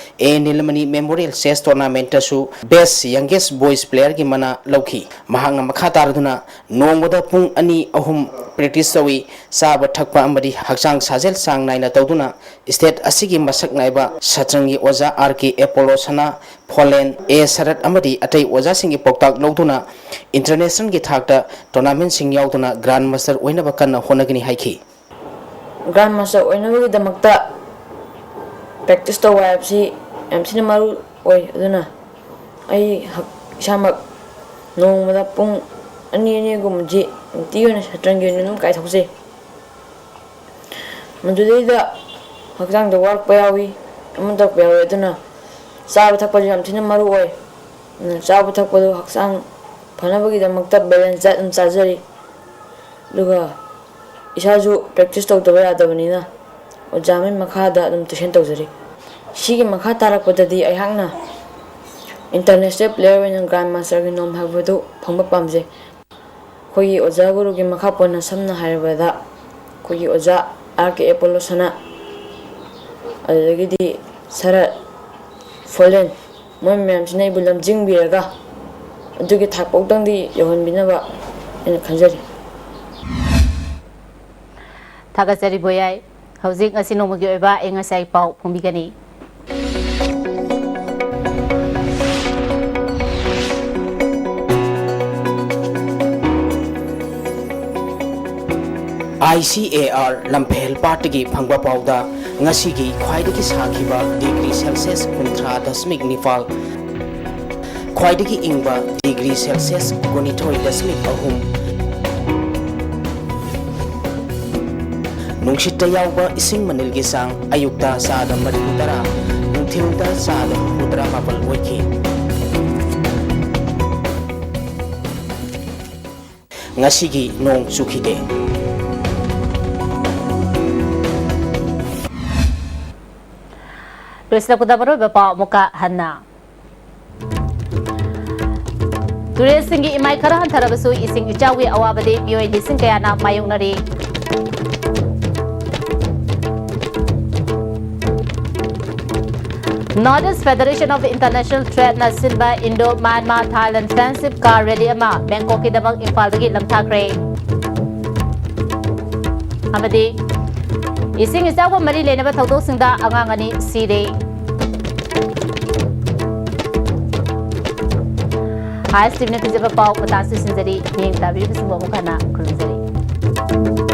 ꯑꯦ ꯅꯤꯂꯃꯅꯤ ꯃꯦꯃꯣꯔꯤꯌꯦꯜ ꯆꯦꯁ ꯇꯣꯔꯅꯥꯃꯦꯟꯠꯇꯁꯨ ꯕꯦꯁꯠ ꯌꯪꯒꯦꯁꯠ ꯕꯣꯏꯁ ꯄ꯭ꯂꯦꯌꯔꯒꯤ ꯃꯅꯥ ꯂꯧꯈꯤ꯫ ꯃꯍꯥꯛꯅ ꯃꯈꯥ ꯇꯥꯔꯗꯨꯅ ꯅꯣꯡꯃꯗ ꯄꯨꯡ ꯑꯅꯤ ꯑꯍꯨꯝ ꯄ꯭ꯔꯦꯛꯇꯤꯁ ꯇꯧꯏ꯫ ꯆꯥꯕ ꯊꯛꯄ ꯑꯃꯗꯤ ꯍꯛꯆꯥꯡ ꯁꯥꯖꯦꯜ ꯆꯥꯡ ꯅꯥꯏꯅ ꯇꯧꯗꯨꯅ ꯁ꯭ꯇꯦꯠ ꯑꯁꯤꯒꯤ ꯃꯁꯛ ꯅꯥꯏꯕ ꯁꯠꯇ꯭ꯔꯪꯒꯤ ꯑꯣꯖꯥ ꯑꯥꯔ ꯀꯦ ꯑꯦꯄꯣꯂꯣ ꯁꯅꯥ, ꯐꯣꯂꯦꯟ ꯑꯦ ꯁꯔꯠ ꯑꯃꯗꯤ ꯑꯇꯩ ꯑꯣꯖꯥꯁꯤꯡꯒꯤ ꯄꯥꯎꯇꯥꯛ ꯂꯧꯗꯨꯅ ꯏꯟꯇꯔꯅꯦꯁꯅꯦꯜꯒꯤ ꯊꯥꯛꯇ ꯇꯣꯔꯅꯥꯃꯦꯟꯠꯁꯤꯡ ꯌꯥꯎꯗꯨꯅ ꯒ꯭ꯔꯥꯟ ꯃꯥꯁꯇꯔ ꯑꯣꯏꯅꯕ ꯀꯟꯅ ꯍꯣꯠꯅꯒꯅꯤ ꯍꯥꯏꯈꯤ꯫ ꯒ꯭ꯔꯥꯟ ꯃꯥꯁꯇꯔ ꯑꯣꯏꯅꯕꯒꯤꯗꯃꯛꯇ ꯄ꯭ꯔꯦꯛꯇꯤꯁ ꯇꯧꯕ ꯍꯥꯏꯕꯁꯤ ꯌꯥꯝ ꯊꯤꯅ ꯃꯔꯨ ꯑꯣꯏ꯫ ꯑꯗꯨꯅ ꯑꯩ ꯍꯛ-, ꯏꯁꯥꯃꯛ ꯅꯣꯡꯃꯗ ꯄꯨꯡ ꯑꯅꯤ ꯑꯅꯤꯒꯨꯝꯕꯗꯤ ꯅꯨꯡꯇꯤꯒꯤ ꯑꯣꯏꯅ ꯁꯠꯇ꯭ꯔꯪꯒꯤ ꯑꯣꯏꯅ ꯑꯗꯨꯝ ꯀꯥꯏꯊꯣꯛꯆꯩ꯫ ꯃꯗꯨꯗꯩꯗ ꯍꯛꯆꯥꯡꯗ ꯋꯥꯔꯛꯄ ꯌꯥꯎꯏ, ꯑꯃ ꯇꯧꯔꯛꯄ ꯌꯥꯎꯏ꯫ ꯑꯗꯨꯅ ꯆꯥꯕ ꯊꯛꯄꯁꯨ ꯌꯥꯝ ꯊꯤꯅ ꯃꯔꯨ ꯑꯣꯏ꯫ ꯑꯗꯨꯅ ꯆꯥꯕ ꯊꯛꯄꯗꯨ ꯍꯛꯆꯥꯡ ꯐꯅꯕꯒꯤꯗꯃꯛꯇ ꯕꯦꯂꯦꯟꯁ ꯗꯥꯏꯠ ꯑꯗꯨꯝ ꯆꯥꯖꯔꯤ꯫ ꯑꯗꯨꯒ ꯏꯁꯥꯁꯨ ꯄ꯭ꯔꯦꯛꯇꯤꯁ ꯇꯧꯗꯕ ꯌꯥꯗꯕꯅꯤꯅ ꯑꯣꯖꯥ ꯑꯃꯒꯤ ꯃꯈꯥꯗ ꯑꯗꯨꯝ ꯇ꯭ꯌꯨꯁꯟ ꯇꯧꯖꯔꯤ꯫ ꯁꯤꯒꯤ ꯃꯈꯥ ꯇꯥꯔꯛꯄꯗꯗꯤ ꯑꯩꯍꯥꯛꯅ ꯏꯟꯇꯔꯅꯦꯁꯅꯦꯜ ꯄ꯭ꯂꯦꯌꯔ ꯑꯣꯏꯅ ꯒ꯭ꯔꯥꯟ ꯃꯥꯁꯇꯔꯒꯤ ꯅꯣꯝ ꯍꯥꯏꯕꯗꯨ ꯐꯪꯕ ꯄꯥꯝꯖꯩ꯫ ꯑꯩꯈꯣꯏꯒꯤ ꯑꯣꯖꯥ ꯒꯨꯔꯨꯒꯤ ꯃꯈꯥ ꯄꯣꯟꯅ ꯁꯝꯅ ꯍꯥꯏꯔꯕꯗ ꯑꯩꯈꯣꯏꯒꯤ ꯑꯣꯖꯥ ꯑꯥꯔ ꯀꯦ ꯑꯦꯄꯣꯂꯣ ꯁꯅꯥ, ꯑꯗꯨꯗꯒꯤꯗꯤ ꯁꯔꯠ, ꯐꯣꯂꯦꯟ, ꯃꯣꯏ ꯃꯌꯥꯝꯁꯤꯅ ꯑꯩꯕꯨ ꯂꯝꯖꯤꯡꯕꯤꯔꯒ ꯑꯗꯨꯒꯤ ꯊꯥꯛ ꯐꯥꯎꯗꯪꯗꯤ ꯌꯧꯍꯟꯕꯤꯅꯕ ꯑꯩꯅ ꯈꯟꯖꯔꯤ꯫ ꯊꯥꯒꯠꯆꯔꯤ ꯕꯣꯌꯥꯏ꯫ ꯍꯧꯖꯤꯛ ꯉꯁꯤ ꯅꯣꯡꯃꯒꯤ ꯑꯣꯏꯕ ꯑꯏꯪ ꯑꯁꯥꯒꯤ ꯄꯥꯎ ꯐꯣꯡꯕꯤꯒꯅꯤ꯫ ICAR ꯂꯝꯐꯦꯜ ꯄꯥꯠꯇꯒꯤ ꯐꯪꯕ ꯄꯥꯎꯗ, ꯉꯁꯤꯒꯤ ꯈ꯭ꯋꯥꯏꯗꯒꯤ ꯁꯥꯈꯤꯕ ꯗꯤꯒ꯭ꯔꯤ ꯁꯦꯜꯁꯤꯌꯁ ꯀꯨꯟꯊ꯭ꯔꯥ ꯗꯁꯃꯤꯛ ꯅꯤꯄꯥꯜ, ꯈ꯭ꯋꯥꯏꯗꯒꯤ ꯏꯪꯕ ꯗꯤꯒ꯭ꯔꯤ ꯁꯦꯜꯁꯤꯌꯁ ꯀꯨꯟꯅꯤꯊꯣꯏ ꯗꯁꯃꯤꯛ ꯑꯍꯨꯝ, ꯅꯨꯡꯁꯤꯠꯇ ꯌꯥꯎꯕ ꯏꯁꯤꯡ ꯃꯅꯤꯜꯒꯤ ꯆꯥꯡ ꯑꯌꯨꯛꯇ ꯆꯥꯗ ꯃꯔꯤꯐꯨ ꯇꯔꯥ, ꯅꯨꯡꯊꯤꯜꯗ ꯆꯥꯗ ꯍꯨꯝꯐꯨ ꯇꯔꯥ ꯃꯥꯄꯜ ꯑꯣꯏꯈꯤ꯫ ꯉꯁꯤꯒꯤ ꯅꯣꯡ ꯆꯨꯈꯤꯗꯦ꯫ ꯂꯣꯏꯁꯤꯜꯂꯛꯄꯗ ꯃꯔꯨꯑꯣꯏꯕ ꯄꯥꯎ ꯑꯃꯨꯛꯀ ꯍꯟꯅ꯫ ꯇꯨꯔꯦꯜꯁꯤꯡꯒꯤ ꯏꯃꯥꯏ ꯈꯔ ꯍꯟꯊꯔꯕꯁꯨ ꯏꯁꯤꯡ ꯏꯆꯥꯎꯒꯤ ꯑꯋꯥꯕꯗꯤ ꯃꯤꯑꯣꯏ ꯂꯤꯁꯤꯡ ꯀꯌꯥꯅ ꯃꯥꯌꯣꯛꯅꯔꯤ꯫ North East Federation of International Tradeꯅ ꯁꯤꯟꯕ Indo Myanmar Thailand Friendship Car Rally ꯑꯃ ꯕꯦꯡꯀꯣꯛꯀꯤꯗꯃꯛ ꯏꯝꯐꯥꯜꯗꯒꯤ ꯂꯝꯊꯥꯈ꯭ꯔꯦ꯫ ꯑꯃꯗꯤ ꯏꯁꯤꯡ ꯏꯆꯥꯎꯒ ꯃꯔꯤ ꯂꯩꯅꯕ ꯊꯧꯗꯣꯛꯁꯤꯡꯗ ꯑꯉꯥꯡ ꯑꯅꯤ ꯁꯤꯔꯦ꯫ ISTVꯅ ꯄꯤꯖꯕ ꯄꯥꯎ ꯃꯇꯥꯡ ꯑꯁꯤꯗ ꯂꯣꯏꯁꯤꯟꯖꯔꯤ꯫ ꯃꯤꯠꯌꯦꯡ ꯇꯥꯕꯤꯔꯤꯕꯁꯤꯡꯕꯨ ꯑꯃꯨꯛ ꯍꯟꯅ ꯈꯨꯔꯨꯝꯖꯔꯤ꯫